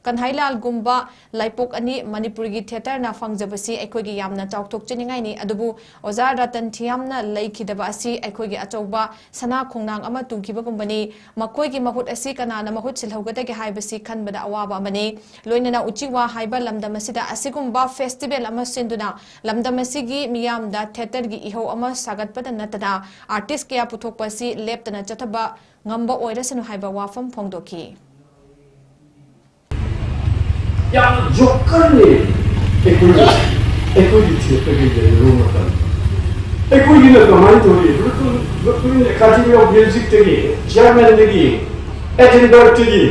ꯀꯟꯍꯩꯂꯥꯜꯒꯨꯝꯕ ꯂꯥꯏꯄꯣꯛ ꯑꯅꯤ ꯃꯅꯤꯄꯨꯔꯒꯤ theatreꯅ ꯐꯪꯖꯕꯁꯤ ꯑꯩꯈꯣꯏꯒꯤ ꯌꯥꯝꯅ ꯆꯥꯎꯊꯣꯛꯆꯅꯤꯡꯉꯥꯏꯅꯤ꯫ ꯑꯗꯨꯕꯨ ꯑꯣꯖꯥ ꯔꯇꯟ ꯊꯤꯌꯥꯝꯅ ꯂꯩꯈꯤꯗꯕ ꯑꯁꯤ ꯑꯩꯈꯣꯏꯒꯤ ꯑꯆꯧꯕ ꯁꯅꯥ ꯈꯣꯡꯅꯥꯡ ꯑꯃ ꯇꯨꯈꯤꯕꯒꯨꯝꯕꯅꯤ꯫ ꯃꯈꯣꯏꯒꯤ ꯃꯍꯨꯠ ꯑꯁꯤ ꯀꯅꯥꯅ ꯃꯍꯨꯠ ꯁꯤꯜꯍꯧꯒꯗꯒꯦ ꯍꯥꯏꯕꯁꯤ ꯈꯟꯕꯗ ꯑꯋꯥꯕ ꯑꯃꯅꯤ꯫ ꯂꯣꯏꯅꯅ ꯎꯆꯤꯋꯥ ꯍꯥꯏꯕ ꯂꯝꯗꯝ ꯑꯁꯤꯗ ꯑꯁꯤꯒꯨꯝꯕ festival ꯑꯃ ꯁꯤꯟꯗꯨꯅ ꯂꯝꯗꯝ ꯑꯁꯤꯒꯤ ꯃꯤꯌꯥꯝꯗ theatreꯒꯤ ꯏꯍꯧ ꯑꯃ ꯁꯥꯒꯠꯄꯗ ꯅꯠꯇꯅ artist ꯀꯌꯥ ꯄꯨꯊꯣꯛꯄ ꯑꯁꯤ ꯂꯦꯞꯇꯅ ꯆꯠꯊꯕ ꯉꯝꯕ ꯑꯣꯏꯔꯁꯅꯨ ꯍꯥꯏꯕ ꯋꯥꯐꯝ ꯐꯣꯡꯗꯣꯛꯈꯤ꯫ ꯌꯥꯝꯅ ꯖꯣꯀꯔꯅꯤ꯫ ꯑꯩꯈꯣꯏꯒꯤ ꯑꯩꯈꯣꯏꯒꯤ ꯊꯤꯌꯦꯇꯔꯒꯤ ꯌꯦꯡꯂꯨꯕ ꯃꯇꯝꯗ ꯑꯩꯈꯣꯏꯒꯤꯅ ꯀꯃꯥꯏꯅ ꯇꯧꯔꯤ? Brooklyn, Brooklyn Academy of Musicꯇꯒꯤ, Germanꯗꯒꯤ, Edinburghꯇꯒꯤ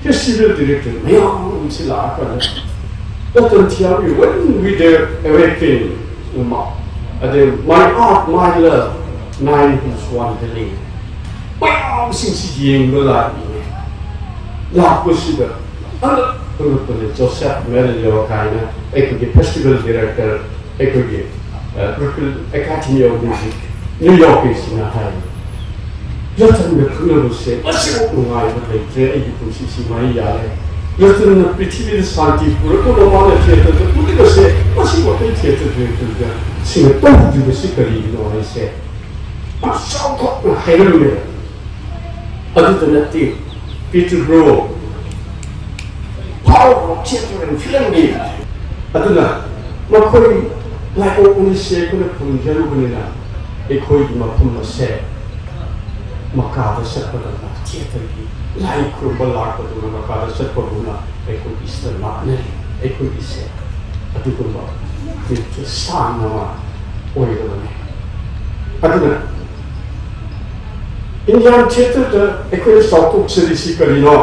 festival director ꯃꯌꯥꯝ ꯑꯃꯁꯤ ꯂꯥꯛꯑꯀꯥꯟꯗ Ratan ꯊꯤꯌꯥꯝꯒꯤ When We Dare Awaken ꯑꯃ, ꯑꯗꯩ My Art, My Love, Nine Hills Wandering, ꯃꯌꯥꯝꯁꯤꯡꯁꯤ ꯌꯦꯡꯕ ꯂꯥꯛꯏꯅꯦ꯫ ꯂꯥꯛꯄꯁꯤꯗ ꯑꯉꯛ ꯑꯉꯛꯄꯅꯦ꯫ ꯖꯣꯁꯦꯐ ꯃꯦꯔꯤꯂꯣ ꯀꯥꯏꯅ ꯑꯩꯈꯣꯏꯒꯤ festival director, ꯑꯩꯈꯣꯏꯒꯤ, ꯑ, Brooklyn Academy of Music new ꯌꯣꯔꯛꯀꯤꯁꯤꯅ ꯍꯥꯏ, "ꯔꯇꯟꯒ ꯈꯪꯅꯕꯁꯦ ꯃꯁꯤꯃꯨꯛ ꯅꯨꯡꯉꯥꯏꯕ ꯂꯩꯇ꯭ꯔꯦ, ꯑꯩꯒꯤ ꯄꯨꯟꯁꯤꯁꯤ ꯃꯍꯩ ꯌꯥꯜꯂꯦ꯫ ꯔꯇꯟꯅ ꯄ꯭ꯔꯤꯊꯤꯕꯤꯗ ꯁꯥꯟꯇꯤ ꯄꯨꯔꯛꯄ, ꯃꯃꯥꯅ ꯊꯤꯌꯦꯇꯔꯗ ꯄꯨꯔꯤꯕꯁꯦ ꯃꯁꯤꯃꯨꯛ ꯑꯇꯩ ꯊꯤꯌꯦꯇꯔ ꯗꯤꯔꯦꯛꯇꯔꯒ ꯁꯤꯅ ꯇꯧꯗ꯭ꯔꯤꯕꯁꯤ ꯀꯔꯤꯒꯤꯅꯣ?" ꯍꯥꯏꯁꯦ ꯌꯥꯝ ꯆꯥꯎꯊꯣꯛꯅ ꯍꯥꯏꯔꯝꯃꯦ꯫ ꯑꯗꯨꯗ ꯅꯠꯇꯦ, ꯄꯤꯇꯔꯕ꯭ꯔꯣ, ꯐꯥꯎꯔꯕ ꯊꯤꯌꯦꯇꯔ ꯐꯤꯂꯝꯒꯤ꯫ ꯑꯗꯨꯅ ꯃꯈꯣꯏ ꯂꯥꯏꯑꯣꯡ ꯑꯅꯤꯁꯦ ꯑꯩꯈꯣꯏꯅ ꯐꯪꯖꯔꯨꯕꯅꯤꯅ ꯑꯩꯈꯣꯏꯒꯤ ꯃꯐꯝ ꯑꯁꯦ ꯃꯀꯥꯗ ꯆꯠꯄꯗꯧꯅ, ꯊꯤꯌꯦꯇꯔꯒꯤ ꯂꯥꯏ ꯈꯨꯔꯨꯝꯕ ꯂꯥꯛꯄꯗꯧꯅ ꯃꯀꯥꯗ ꯆꯠꯄꯒꯨꯝꯅ ꯑꯩꯈꯣꯏꯒꯤꯁꯤꯗ ꯂꯥꯛꯅꯔꯤ꯫ ꯑꯩꯈꯣꯏꯒꯤꯁꯦ ꯑꯗꯨꯒꯨꯝꯕ ꯅꯤꯇ꯭ꯌ ꯁꯥꯟꯅ ꯑꯃ ꯑꯣꯏꯔꯕꯅꯤ꯫ ꯑꯗꯨꯅ ꯏꯟꯗꯤꯌꯥꯟ ꯊꯤꯌꯦꯇꯔꯗ ꯑꯩꯈꯣꯏꯅ ꯆꯥꯎꯊꯣꯛꯆꯔꯤꯁꯤ ꯀꯔꯤꯅꯣ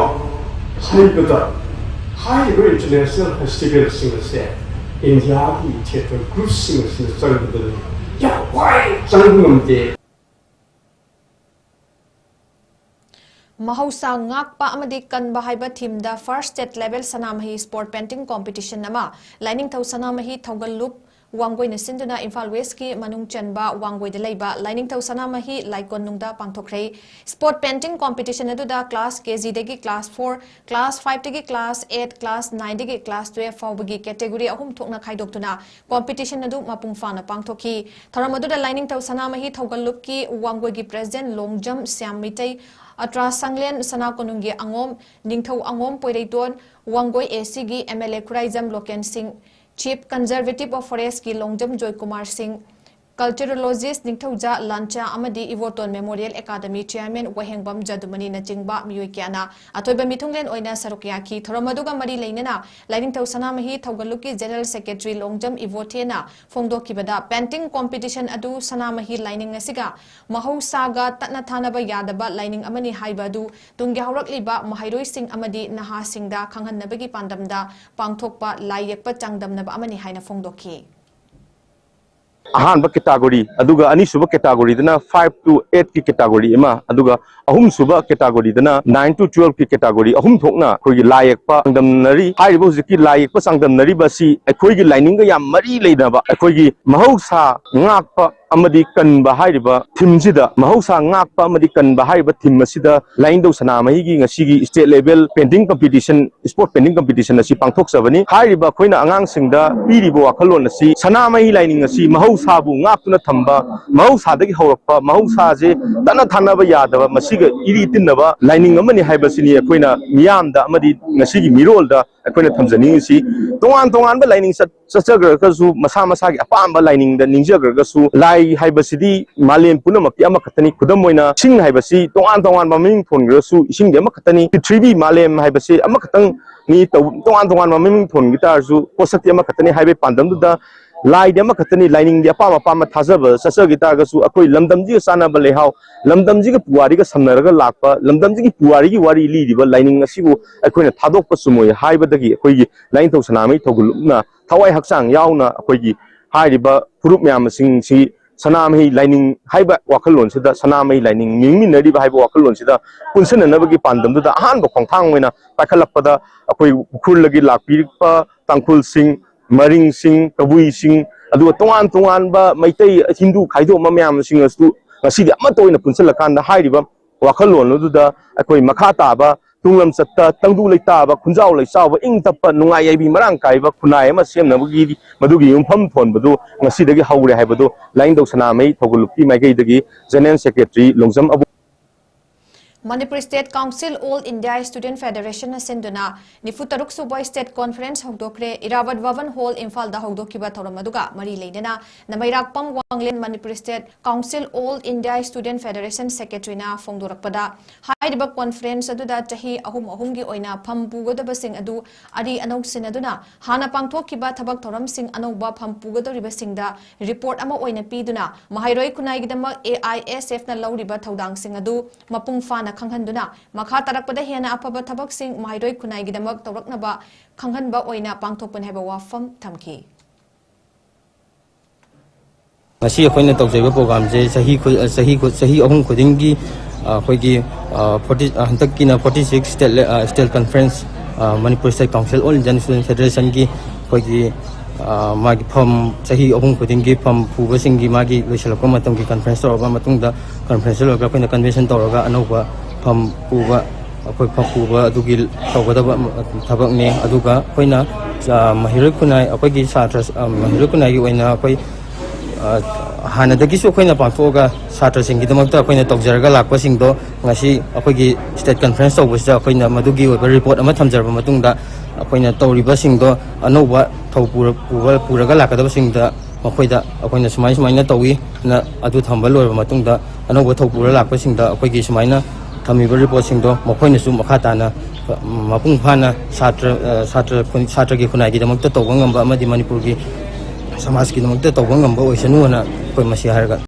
ꯍꯥꯏꯕꯗ, ꯍꯥꯏꯔꯤꯕ ꯏꯟꯇꯔꯅꯦꯁꯅꯦꯜ ꯐꯦꯁꯇꯤꯚꯦꯜꯁꯤꯡ ꯑꯁꯦ ꯏꯟꯗꯤꯌꯥꯒꯤ ꯊꯤꯌꯦꯇꯔ ꯒ꯭ꯔꯨꯞꯁꯤꯡ ꯑꯁꯤꯅ ꯆꯪꯕꯗꯅꯤ ꯌꯥꯝ ꯋꯥꯏ, ꯆꯪꯕ ꯉꯝꯗꯦ꯫ ꯃꯍꯧꯁꯥ ꯉꯥꯛꯄ ꯑꯃꯗꯤ ꯀꯟꯕ ꯍꯥꯏꯕ ꯊꯤꯝꯗ ꯐꯥꯔꯁ ꯁ꯭ꯇꯦꯠ ꯂꯦꯚꯦꯜ ꯁꯅꯥꯃꯍꯤ ꯁ꯭ꯄꯣꯔꯠ ꯄꯦꯟꯇꯤꯡ ꯀꯣꯝꯄꯤꯇꯤꯁꯟ ꯑꯃ ꯂꯥꯏꯅꯤꯡꯊꯧ ꯁꯅꯥꯃꯍꯤ ꯊꯧꯒꯜꯂꯨꯞ ꯋꯥꯡꯒꯣꯏꯅ ꯁꯤꯟꯗꯨꯅ ꯏꯝꯐꯥꯜ ꯋꯦꯁꯀꯤ ꯃꯅꯨꯡ ꯆꯟꯕ ꯋꯥꯡꯒꯣꯏꯗ ꯂꯩꯕ ꯂꯥꯏꯅꯤꯡꯊꯧ ꯁꯅꯥꯃꯍꯤ ꯂꯥꯏꯀꯣꯟꯅꯨꯡꯗ ꯄꯥꯡꯊꯣꯛꯈ꯭ꯔꯦ꯫ ꯁ꯭ꯄꯣꯔꯠ ꯄꯦꯟꯇꯤꯡ ꯀꯣꯝꯄꯤꯇꯤꯁꯟ ꯑꯗꯨꯗ ꯀ꯭ꯂꯥꯁ ꯀꯦ ꯖꯤꯗꯒꯤ ꯀ꯭ꯂꯥꯁ ꯐꯣꯔ, ꯀ꯭ꯂꯥꯁ ꯐꯥꯏꯚꯇꯒꯤ ꯀ꯭ꯂꯥꯁ ꯑꯩꯠ, ꯀ꯭ꯂꯥꯁ ꯅꯥꯏꯟꯗꯒꯤ ꯀ꯭ꯂꯥꯁ ꯇꯨꯌꯦꯜꯐ ꯐꯥꯎꯕꯒꯤ ꯀꯦꯇꯦꯒꯣꯔꯤ ꯑꯍꯨꯝ ꯊꯣꯛꯅ ꯈꯥꯏꯗꯣꯛꯇꯨꯅ ꯀꯣꯝꯄꯤꯇꯤꯁꯟ ꯑꯗꯨ ꯃꯄꯨꯡ ꯐꯥꯅ ꯄꯥꯡꯊꯣꯛꯈꯤ꯫ ꯊꯧꯔꯝ ꯑꯗꯨꯗ ꯂꯥꯏꯅꯤꯡꯊꯧ ꯁꯅꯥꯃꯍꯤ ꯊꯧꯒꯜꯂꯨꯞꯀꯤ ꯋꯥꯡꯒꯣꯏꯒꯤ ꯄ꯭ꯔꯦꯁꯤꯗꯦꯟꯠ ꯂꯣꯡꯖꯝ ꯁ꯭ꯌꯥꯝ ꯃꯩꯇꯩ, ꯑꯇ꯭ꯔꯥ ꯁꯪꯂꯦꯟ ꯁꯅꯥ ꯀꯣꯅꯨꯡꯒꯤ ꯑꯉꯣꯝ ꯅꯤꯡꯊꯧ ꯑꯉꯣꯝ ꯄꯣꯏꯔꯩꯇꯣꯟ, ꯋꯥꯡꯒꯣꯏ ꯑꯦ ꯁꯤꯒꯤ M L A Khuraijam local ꯁꯤꯡ, chief conservative of ꯐꯣꯔꯦꯁ꯭ꯠꯀꯤ Longjam Joykumar ꯁꯤꯡ, ꯀꯜꯆꯔꯦꯂꯣꯖꯤꯁ꯭ꯠ ꯅꯤꯡꯊꯧꯖꯥ ꯂꯥꯟꯆꯥ ꯑꯃꯗꯤ ꯏꯕꯣꯇꯣꯟ ꯃꯦꯃꯣꯔꯤꯌꯦꯜ ꯑꯦꯀꯥꯗꯃꯤ ꯆꯤꯌꯥꯔꯃꯦꯟ ꯋꯥꯍꯦꯡꯕꯝ ꯖꯗꯨꯃꯅꯤꯅꯆꯤꯡꯕ ꯃꯤꯑꯣꯏ ꯀꯌꯥꯅ ꯑꯊꯣꯏꯕ ꯃꯤꯊꯨꯡꯂꯦꯟ ꯑꯣꯏꯅ ꯁꯔꯨꯛ ꯌꯥꯈꯤ꯫ ꯊꯧꯔꯝ ꯑꯗꯨꯒ ꯃꯔꯤ ꯂꯩꯅꯅ ꯂꯥꯏꯅꯤꯡꯊꯧ ꯁꯅꯥꯃꯍꯤ ꯊꯧꯒꯜꯂꯨꯞꯀꯤ general secretary Longjam ꯏꯕꯣꯊꯦꯅ ꯐꯣꯡꯗꯣꯛꯈꯤꯕꯗ, painting competition ꯑꯗꯨ ꯁꯅꯥꯃꯍꯤ ꯂꯥꯏꯅꯤꯡ ꯑꯁꯤꯒ ꯃꯍꯧꯁꯥꯒ ꯇꯠꯅ ꯊꯥꯅꯕ ꯌꯥꯗꯕ ꯂꯥꯏꯅꯤꯡ ꯑꯃꯅꯤ ꯍꯥꯏꯕ ꯑꯗꯨ ꯇꯨꯡꯒꯤ ꯍꯧꯔꯛꯂꯤꯕ ꯃꯍꯩꯔꯣꯏꯁꯤꯡ ꯑꯃꯗꯤ ꯅꯍꯥꯁꯤꯡꯗ ꯈꯪꯍꯟꯅꯕꯒꯤ ꯄꯥꯟꯗꯝꯗ ꯄꯥꯡꯊꯣꯛꯄ ꯂꯥꯏ ꯌꯦꯛꯄ ꯆꯥꯡꯗꯝꯅꯕ ꯑꯃꯅꯤ ꯍꯥꯏꯅ ꯐꯣꯡꯗꯣꯛꯈꯤ꯫ ꯑꯍꯥꯟꯕ category, ꯑꯗꯨꯒ ꯑꯅꯤꯁꯨꯕ categoryꯗꯅ five to eight ꯀꯤ category ꯑꯃ, ꯑꯗꯨꯒ ꯑꯍꯨꯝꯁꯨꯕ categoryꯗꯅ nine to twelve ꯀꯤ category ꯑꯍꯨꯝ ꯊꯣꯛꯅ ꯑꯩꯈꯣꯏꯒꯤ ꯂꯥꯏ ꯌꯦꯛꯄ ꯆꯥꯡꯗꯝꯅꯔꯤ꯫ ꯍꯥꯏꯔꯤꯕ ꯍꯧꯖꯤꯛꯀꯤ ꯂꯥꯏ ꯌꯦꯛꯄ ꯆꯥꯡꯗꯝꯅꯔꯤꯕ ꯑꯁꯤ ꯑꯩꯈꯣꯏꯒꯤ ꯂꯥꯏꯅꯤꯡꯒ ꯌꯥꯝ ꯃꯔꯤ ꯂꯩꯅꯕ, ꯑꯩꯈꯣꯏꯒꯤ ꯃꯍꯧꯁꯥ ꯉꯥꯛꯄ ꯑꯃꯗꯤ ꯀꯟꯕ ꯍꯥꯏꯔꯤꯕ themeꯁꯤꯗ, ꯃꯍꯧꯁꯥ ꯉꯥꯛꯄ ꯑꯃꯗꯤ ꯀꯟꯕ ꯍꯥꯏꯔꯤꯕ theme ꯑꯁꯤꯗ ꯂꯥꯏꯅꯤꯡꯊꯧ ꯁꯅꯥꯃꯍꯤꯒꯤ ꯉꯁꯤꯒꯤ state level painting competition, spot painting competition ꯑꯁꯤ ꯄꯥꯡꯊꯣꯛꯆꯕꯅꯤ꯫ ꯍꯥꯏꯔꯤꯕ ꯑꯩꯈꯣꯏꯅ ꯑꯉꯥꯡꯁꯤꯡꯗ ꯄꯤꯔꯤꯕ ꯋꯥꯈꯜꯂꯣꯟ ꯑꯁꯤ, ꯁꯅꯥꯃꯍꯤ ꯂꯥꯏꯅꯤꯡ ꯑꯁꯤ ꯃꯍꯧꯁꯥꯕꯨ ꯉꯥꯛꯇꯨꯅ ꯊꯝꯕ, ꯃꯍꯧꯁꯥꯗꯒꯤ ꯍꯧꯔꯛꯄ, ꯃꯍꯧꯁꯥꯁꯦ ꯇꯠꯅ ꯊꯥꯅꯕ ꯌꯥꯗꯕ, ꯃꯁꯤꯒ ꯏꯔꯤ ꯇꯤꯟꯅꯕ ꯂꯥꯏꯅꯤꯡ ꯑꯃꯅꯤ ꯍꯥꯏꯕꯁꯤꯅꯤ ꯑꯩꯈꯣꯏꯅ ꯃꯤꯌꯥꯝꯗ ꯑꯃꯗꯤ ꯉꯁꯤꯒꯤ ꯃꯤꯔꯣꯜꯗ ꯑꯩꯈꯣꯏꯅ ꯊꯝꯖꯅꯤꯡꯉꯤꯁꯤ꯫ ꯇꯣꯉꯥꯟ ꯇꯣꯉꯥꯟꯕ ꯂꯥꯏꯅꯤꯡ ꯆꯠ-, ꯆꯠꯆꯈ꯭ꯔꯒꯁꯨ, ꯃꯁꯥ ꯃꯁꯥꯒꯤ ꯑꯄꯥꯝꯕ ꯂꯥꯏꯅꯤꯡꯗ ꯅꯤꯡꯖꯈ꯭ꯔꯒꯁꯨ, ꯂꯥꯏ ꯍꯥꯏꯕꯁꯤꯗꯤ ꯃꯥꯂꯦꯝ ꯄꯨꯝꯅꯃꯛꯀꯤ ꯑꯃꯈꯛꯇꯅꯤ꯫ ꯈꯨꯗꯝ ꯑꯣꯏꯅ, ꯏꯁꯤꯡ ꯍꯥꯏꯕꯁꯤ ꯇꯣꯉꯥꯟ ꯇꯣꯉꯥꯟꯕ ꯃꯃꯤꯡ ꯊꯣꯟꯈ꯭ꯔꯒꯁꯨ, ꯏꯁꯤꯡꯗꯤ ꯑꯃꯈꯛꯇꯅꯤ꯫ ꯄ꯭ꯔꯤꯊꯤꯕꯤ, ꯃꯥꯂꯦꯝ ꯍꯥꯏꯕꯁꯤ ꯑꯃꯈꯛꯇꯪꯅꯤ꯫ ꯇꯧ-, ꯇꯣꯉꯥꯟ ꯇꯣꯉꯥꯟꯕ ꯃꯃꯤꯡ ꯊꯣꯟꯈꯤ ꯇꯥꯔꯁꯨ, ꯄꯣꯠꯁꯛꯇꯤ ꯑꯃꯈꯛꯇꯅꯤ ꯍꯥꯏꯕꯒꯤ ꯄꯥꯟꯗꯝꯗꯨꯗ, ꯂꯥꯏꯗꯤ ꯑꯃꯈꯛꯇꯅꯤ, ꯂꯥꯏꯅꯤꯡꯗꯤ ꯑꯄꯥꯝ ꯑꯄꯥꯝꯕ ꯊꯥꯖꯕ ꯆꯠꯆꯈꯤ ꯇꯥꯔꯒꯁꯨ, ꯑꯩꯈꯣꯏ ꯂꯝꯗꯝꯁꯤꯒ ꯆꯥꯟꯅꯕ ꯂꯩꯍꯥꯎ, ꯂꯝꯗꯝꯁꯤꯒ ꯄꯨꯋꯥꯔꯤꯒ ꯁꯝꯅꯔꯒ ꯂꯥꯛꯄ, ꯂꯝꯗꯝꯁꯤꯒꯤ ꯄꯨꯋꯥꯔꯤꯒꯤ ꯋꯥꯔꯤ ꯂꯤꯔꯤꯕ ꯂꯥꯏꯅꯤꯡ ꯑꯁꯤꯕꯨ ꯑꯩꯈꯣꯏꯅ ꯊꯥꯗꯣꯛꯄ ꯆꯨꯝꯃꯣꯏ ꯍꯥꯏꯕꯗꯒꯤ, ꯑꯩꯈꯣꯏꯒꯤ ꯂꯥꯏꯅꯤꯡꯊꯧ ꯁꯅꯥꯃꯍꯤ ꯊꯧꯒꯜ ꯂꯨꯞꯅ ꯊꯋꯥꯏ ꯍꯛꯆꯥꯡ ꯌꯥꯎꯅ ꯑꯩꯈꯣꯏꯒꯤ ꯍꯥꯏꯔꯤꯕ ꯐꯨꯔꯨꯞ ꯃꯌꯥꯝꯁꯤꯡꯁꯤ ꯁꯅꯥꯃꯍꯤ ꯂꯥꯏꯅꯤꯡ ꯍꯥꯏꯕ ꯋꯥꯈꯜꯂꯣꯟꯁꯤꯗ, ꯁꯅꯥꯃꯍꯤ ꯂꯥꯏꯅꯤꯡ ꯅꯤꯡꯃꯤꯟꯅꯔꯤꯕ ꯍꯥꯏꯕ ꯋꯥꯈꯜꯂꯣꯟꯁꯤꯗ ꯄꯨꯟꯁꯤꯟꯅꯅꯕꯒꯤ ꯄꯥꯟꯗꯝꯗꯨꯗ ꯑꯍꯥꯟꯕ ꯈꯣꯡꯊꯥꯡ ꯑꯣꯏꯅ ꯄꯥꯏꯈꯠꯂꯛꯄꯗ, ꯑꯩꯈꯣꯏ ꯎꯈ꯭ꯔꯨꯜꯗꯒꯤ ꯂꯥꯛꯄꯤꯔꯤꯕ ꯇꯥꯡꯈꯨꯜꯁꯤꯡ, ꯃꯔꯤꯡꯁꯤꯡ, ꯀꯕꯨꯏꯁꯤꯡ, ꯑꯗꯨꯒ ꯇꯣꯉꯥꯟ ꯇꯣꯉꯥꯟꯕ ꯃꯩꯇꯩ, ꯍꯤꯟꯗꯨ ꯈꯥꯏꯗꯣꯛꯑꯝꯕ ꯃꯌꯥꯝꯁꯤꯡ ꯑꯁꯤꯁꯨ ꯉꯁꯤꯗꯤ ꯑꯃꯠꯇ ꯑꯣꯏꯅ ꯄꯨꯟꯁꯤꯜꯂꯀꯥꯟꯗ, ꯍꯥꯏꯔꯤꯕ ꯋꯥꯈꯜꯂꯣꯟ ꯑꯗꯨꯗ ꯑꯩꯈꯣꯏ ꯃꯈꯥ ꯇꯥꯕ ꯇꯨꯡ ꯂꯝꯆꯠꯇ ꯇꯪꯗꯨ ꯂꯩꯇꯥꯕ, ꯈꯨꯟꯖꯥꯎ ꯂꯩꯆꯥꯎꯕ, ꯏꯪ ꯇꯞꯄ, ꯅꯨꯡꯉꯥꯏ ꯌꯥꯏꯕꯤ ꯃꯔꯥꯡ ꯀꯥꯏꯕ ꯈꯨꯟꯅꯥꯏ ꯑꯃ ꯁꯦꯝꯅꯕꯒꯤ ꯃꯗꯨꯒꯤ ꯌꯨꯝꯐꯝ ꯊꯣꯟꯕꯗꯨ ꯉꯁꯤꯗꯒꯤ ꯍꯧꯔꯦ ꯍꯥꯏꯕꯗꯨ ꯂꯥꯏꯅꯤꯡꯊꯧ ꯁꯅꯥꯃꯍꯤ ꯊꯧꯒꯜ ꯂꯨꯞꯀꯤ ꯃꯥꯏꯀꯩꯗꯒꯤ General Secretary Longjam Abu Manipur State Council All India Student Federation ꯅ ꯁꯤꯟꯗꯨꯅ ꯅꯤꯐꯨ ꯇꯔꯨꯛ ꯁꯨꯕ State Conference ꯍꯧꯗꯣꯛꯈ꯭ꯔꯦ꯫ ꯏꯔꯥꯕꯠ ꯚꯕꯟ ꯍꯣꯜ ꯏꯝꯐꯥꯜꯗ ꯍꯧꯗꯣꯛꯈꯤꯕ ꯊꯧꯔꯝ ꯑꯗꯨꯒ ꯃꯔꯤ ꯂꯩꯅꯅ ꯅꯃꯩꯔꯥꯛꯄꯝ ꯋꯥꯡꯂꯦꯟ Manipur State Council All India Student Federation Secretary ꯅ ꯐꯣꯡꯗꯣꯔꯛꯄꯗ, ꯍꯥꯏꯔꯤꯕ conference ꯑꯗꯨꯗ ꯆꯍꯤ ꯑꯍꯨꯝ ꯑꯍꯨꯝꯒꯤ ꯑꯣꯏꯅ ꯐꯝ ꯄꯨꯒꯗꯕꯁꯤꯡ ꯑꯗꯨ ꯑꯔꯤ ꯑꯅꯧ ꯁꯤꯟꯅꯗꯨꯅ, ꯍꯥꯟꯅ ꯄꯥꯡꯊꯣꯛꯈꯤꯕ ꯊꯕꯛ ꯊꯧꯔꯝꯁꯤꯡ ꯑꯅꯧꯕ ꯐꯝ ꯄꯨꯒꯗꯧꯔꯤꯕꯁꯤꯡꯗ report ꯑꯃ ꯑꯣꯏꯅ ꯄꯤꯗꯨꯅ, ꯃꯍꯩꯔꯣꯏ ꯈꯨꯟꯅꯥꯏꯒꯤꯗꯃꯛ A I S F ꯅ ꯂꯧꯔꯤꯕ ꯊꯧꯗꯥꯡꯁꯤꯡ ꯑꯗꯨ ꯃꯄꯨꯡ ꯐꯥꯅ ꯈꯪꯍꯟꯗꯨꯅ, ꯃꯈꯥ ꯇꯥꯔꯛꯄꯗ ꯍꯦꯟꯅ ꯑꯐꯕ ꯊꯕꯛꯁꯤꯡ ꯃꯍꯩꯔꯣꯏ ꯈꯨꯟꯅꯥꯏꯒꯤꯗꯃꯛ ꯇꯧꯔꯛꯅꯕ ꯈꯪꯍꯟꯕ ꯑꯣꯏꯅ ꯄꯥꯡꯊꯣꯛꯄꯅꯤ ꯍꯥꯏꯕ ꯋꯥꯐꯝ ꯊꯝꯈꯤ꯫ ꯉꯁꯤ ꯑꯩꯈꯣꯏꯅ ꯇꯧꯖꯔꯤꯕ ꯄ꯭ꯔꯣꯒ꯭ꯔꯥꯝꯁꯦ ꯆꯍꯤ ꯈꯨ-, ꯆꯍꯤ ꯈꯨ-, ꯆꯍꯤ ꯑꯍꯨꯝ ꯈꯨꯗꯤꯡꯒꯤ, ꯑ, ꯑꯩꯈꯣꯏꯒꯤ, ꯑ, ꯐꯣꯔꯇꯤ, ꯑ, ꯍꯟꯗꯛꯀꯤꯅ ꯐꯣꯔꯇꯤ ꯁꯤꯛꯁ ꯁ꯭ꯇꯦꯠ ꯂꯦ-, ꯑ, state conference, uh, Manipur state council all Indian student ꯐꯦꯗꯔꯦꯁꯟꯒꯤ ꯑꯩꯈꯣꯏꯒꯤ, ꯑ, ꯃꯥꯒꯤ ꯐꯝ, ꯆꯍꯤ ꯑꯍꯨꯝ ꯈꯨꯗꯤꯡꯒꯤ ꯐꯝ ꯄꯨꯕꯁꯤꯡꯒꯤ ꯃꯥꯒꯤ ꯂꯣꯏꯁꯤꯜꯂꯛꯄ ꯃꯇꯝꯒꯤ ꯀꯟꯐ꯭ꯔꯦꯟꯁ ꯇꯧꯔꯕ ꯃꯇꯨꯡꯗ, ꯀꯟꯐ꯭ꯔꯦꯟꯁ ꯂꯣꯏꯔꯒ ꯑꯩꯈꯣꯏꯅ ꯀꯟꯚꯦꯟꯁꯟ ꯇꯧꯔꯒ ꯑꯅꯧꯕ ꯐꯝ ꯄꯨꯕ, ꯑꯩꯈꯣꯏ ꯐꯝ ꯄꯨꯕ ꯑꯗꯨꯒꯤ ꯇꯧꯒꯗꯕ ꯊꯕꯛꯅꯤ꯫ ꯑꯗꯨꯒ ꯑꯩꯈꯣꯏꯅ, ꯑ, ꯃꯍꯩꯔꯣꯏ ꯈꯨꯟꯅꯥꯏ, ꯑꯩꯈꯣꯏꯒꯤ ꯁꯥꯇ꯭ꯔ, ꯑ, ꯃꯍꯩꯔꯣꯏ ꯈꯨꯟꯅꯥꯏꯒꯤ ꯑꯣꯏꯅ ꯑꯩꯈꯣꯏ ꯑ, ꯍꯥꯟꯅꯗꯒꯤꯁꯨ ꯑꯩꯈꯣꯏꯅ ꯄꯥꯡꯊꯣꯛꯑꯒ ꯁꯥꯇ꯭ꯔꯁꯤꯡꯒꯤꯗꯃꯛꯇ ꯑꯩꯈꯣꯏꯅ ꯇꯧꯖꯔꯒ ꯂꯥꯛꯄꯁꯤꯡꯗꯣ ꯉꯁꯤ ꯑꯩꯈꯣꯏꯒꯤ ꯁ꯭ꯇꯦꯠ ꯀꯟꯐ꯭ꯔꯦꯟꯁ ꯇꯧꯕꯁꯤꯗ ꯑꯩꯈꯣꯏꯅ ꯃꯗꯨꯒꯤ ꯑꯣꯏꯕ ꯔꯤꯄꯣꯔꯠ ꯑꯃ ꯊꯝꯖꯔꯕ ꯃꯇꯨꯡꯗ, ꯑꯩꯈꯣꯏꯅ ꯇꯧꯔꯤꯕꯁꯤꯡꯗꯣ ꯑꯅꯧꯕ ꯊꯧ ꯄꯨꯔ-, ꯄꯨꯕ-, ꯄꯨꯔꯒ ꯂꯥꯛꯀꯗꯕꯁꯤꯡꯗ ꯃꯈꯣꯏꯗ ꯑꯩꯈꯣꯏꯅ ꯁꯨꯃꯥꯏ ꯁꯨꯃꯥꯏꯅ ꯇꯧꯏ ꯅ ꯑꯗꯨ ꯊꯝꯕ ꯂꯣꯏꯔꯕ ꯃꯇꯨꯡꯗ, ꯑꯅꯧꯕ ꯊꯧ ꯄꯨꯔ ꯂꯥꯛꯄꯁꯤꯡꯗ ꯑꯩꯈꯣꯏꯒꯤ ꯁꯨꯃꯥꯏꯅ ꯊꯝꯃꯤꯕ ꯔꯤꯄꯣꯔꯠꯁꯤꯡꯗꯣ ꯃꯈꯣꯏꯅꯁꯨ ꯃꯈꯥ ꯇꯥꯅ, ꯑ, ꯃꯄꯨꯡ ꯐꯥꯅ ꯁꯥꯇ꯭ꯔ, ꯑ, ꯁꯥꯇ꯭ꯔ ꯈꯨꯟ-, ꯁꯥꯇ꯭ꯔꯒꯤ ꯈꯨꯟꯅꯥꯏꯒꯤꯗꯃꯛꯇ ꯇꯧꯕ ꯉꯝꯕ ꯑꯃꯗꯤ ꯃꯅꯤꯄꯨꯔꯒꯤ ꯁꯃꯥꯖꯀꯤꯗꯃꯛꯇ ꯇꯧꯕ ꯉꯝꯕ ꯑꯣꯏꯁꯅꯨꯅ ꯑꯩꯈꯣꯏ ꯃꯁꯤ ꯍꯥꯏꯔꯒ꯫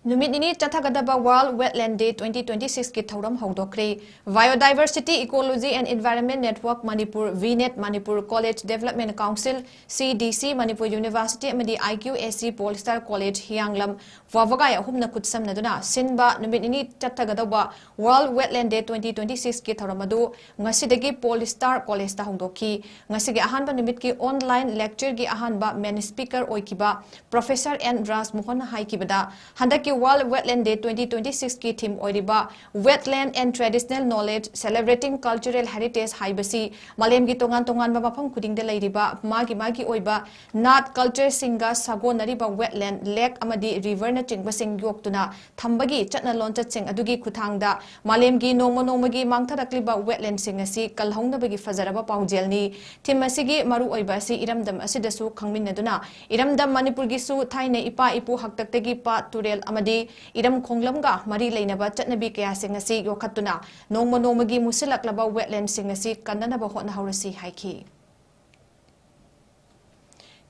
ꯅꯨꯃꯤꯠ ꯅꯤꯅꯤ ꯆꯠꯊꯒꯗꯕ World Wetland Day twenty twenty-six ꯀꯤ ꯊꯧꯔꯝ ꯍꯧꯗꯣꯛꯈ꯭ꯔꯦ꯫ Biodiversity, Ecology and Environment Network Manipur, V net, Manipur College Development Council, C D C, Manipur University ꯑꯃꯗꯤ I Q A C Pollster College, ꯍꯤꯌꯥꯡꯂꯝ, ꯋꯥꯕꯒꯥꯏ ꯑꯍꯨꯝꯅ ꯈꯨꯠꯁꯝꯅꯗꯨꯅ ꯁꯤꯟꯕ ꯅꯨꯃꯤꯠ ꯅꯤꯅꯤ ꯆꯠꯊꯒꯗꯧꯕ World Wetland Day twenty twenty-six ꯀꯤ ꯊꯧꯔꯝ ꯑꯗꯨ ꯉꯁꯤꯗꯒꯤ Pollster College ꯇ ꯍꯧꯗꯣꯛꯈꯤ꯫ ꯉꯁꯤꯒꯤ ꯑꯍꯥꯟꯕ ꯅꯨꯃꯤꯠꯀꯤ online lecture ꯒꯤ ꯑꯍꯥꯟꯕ main speaker ꯑꯣꯏꯈꯤꯕ Professor N ꯔꯥꯖꯃꯣꯍꯟꯅ ꯍꯥꯏꯈꯤꯕꯗ, ꯍꯟꯗꯛꯀꯤ World Wetland Day twenty twenty-six ꯀꯤ theme ꯑꯣꯏꯔꯤꯕ Wetland and Traditional Knowledge, Celebrating Cultural Heritage ꯍꯥꯏꯕꯁꯤ ꯃꯥꯂꯦꯝꯒꯤ ꯇꯣꯉꯥꯟ ꯇꯣꯉꯥꯟꯕ ꯃꯐꯝ ꯈꯨꯗꯤꯡꯗ ꯂꯩꯔꯤꯕ ꯃꯥꯒꯤ ꯃꯥꯒꯤ ꯑꯣꯏꯕ ꯅꯥꯠ, culture ꯁꯤꯡꯒ ꯁꯥꯒꯣꯟꯅꯔꯤꯕ wetland, lake ꯑꯃꯗꯤ river ꯅꯆꯤꯡꯕꯁꯤꯡ ꯌꯣꯛꯇꯨꯅ ꯊꯝꯕꯒꯤ ꯆꯠꯅ ꯂꯣꯟꯆꯠꯁꯤꯡ ꯑꯗꯨꯒꯤ ꯈꯨꯠꯊꯥꯡꯗ ꯃꯥꯂꯦꯝꯒꯤ ꯅꯣꯡꯃ ꯅꯣꯡꯃꯒꯤ ꯃꯥꯡꯊꯔꯛꯂꯤꯕ wetland ꯁꯤꯡ ꯑꯁꯤ ꯀꯜꯍꯧꯅꯕꯒꯤ ꯐꯖꯔꯕ ꯄꯥꯎꯖꯦꯜꯅꯤ꯫ Theme ꯑꯁꯤꯒꯤ ꯃꯔꯨꯑꯣꯏꯕ ꯑꯁꯤ ꯏꯔꯝꯗꯝ ꯑꯁꯤꯗꯁꯨ ꯈꯪꯃꯤꯟꯅꯗꯨꯅ, ꯏꯔꯝꯗꯝ ꯃꯅꯤꯄꯨꯔꯒꯤꯁꯨ ꯊꯥꯏꯅ ꯏꯄꯥ ꯏꯄꯨ ꯍꯥꯛꯇꯛꯇꯒꯤ ꯄꯥꯠ, ꯇꯨꯔꯦꯜ ꯑꯃꯗꯤ ꯏꯔꯝ ꯈꯣꯡꯂꯝꯒ ꯃꯔꯤ ꯂꯩꯅꯕ ꯆꯠꯅꯕꯤ ꯀꯌꯥꯁꯤꯡ ꯑꯁꯤ ꯌꯣꯛꯈꯠꯇꯨꯅ, ꯅꯣꯡꯃ ꯅꯣꯡꯃꯒꯤ ꯃꯨꯁꯤꯜꯂꯛꯂꯕ wetland ꯁꯤꯡ ꯑꯁꯤ ꯀꯟꯅꯅꯕ ꯍꯣꯠꯅꯍꯧꯔꯁꯤ ꯍꯥꯏꯈꯤ꯫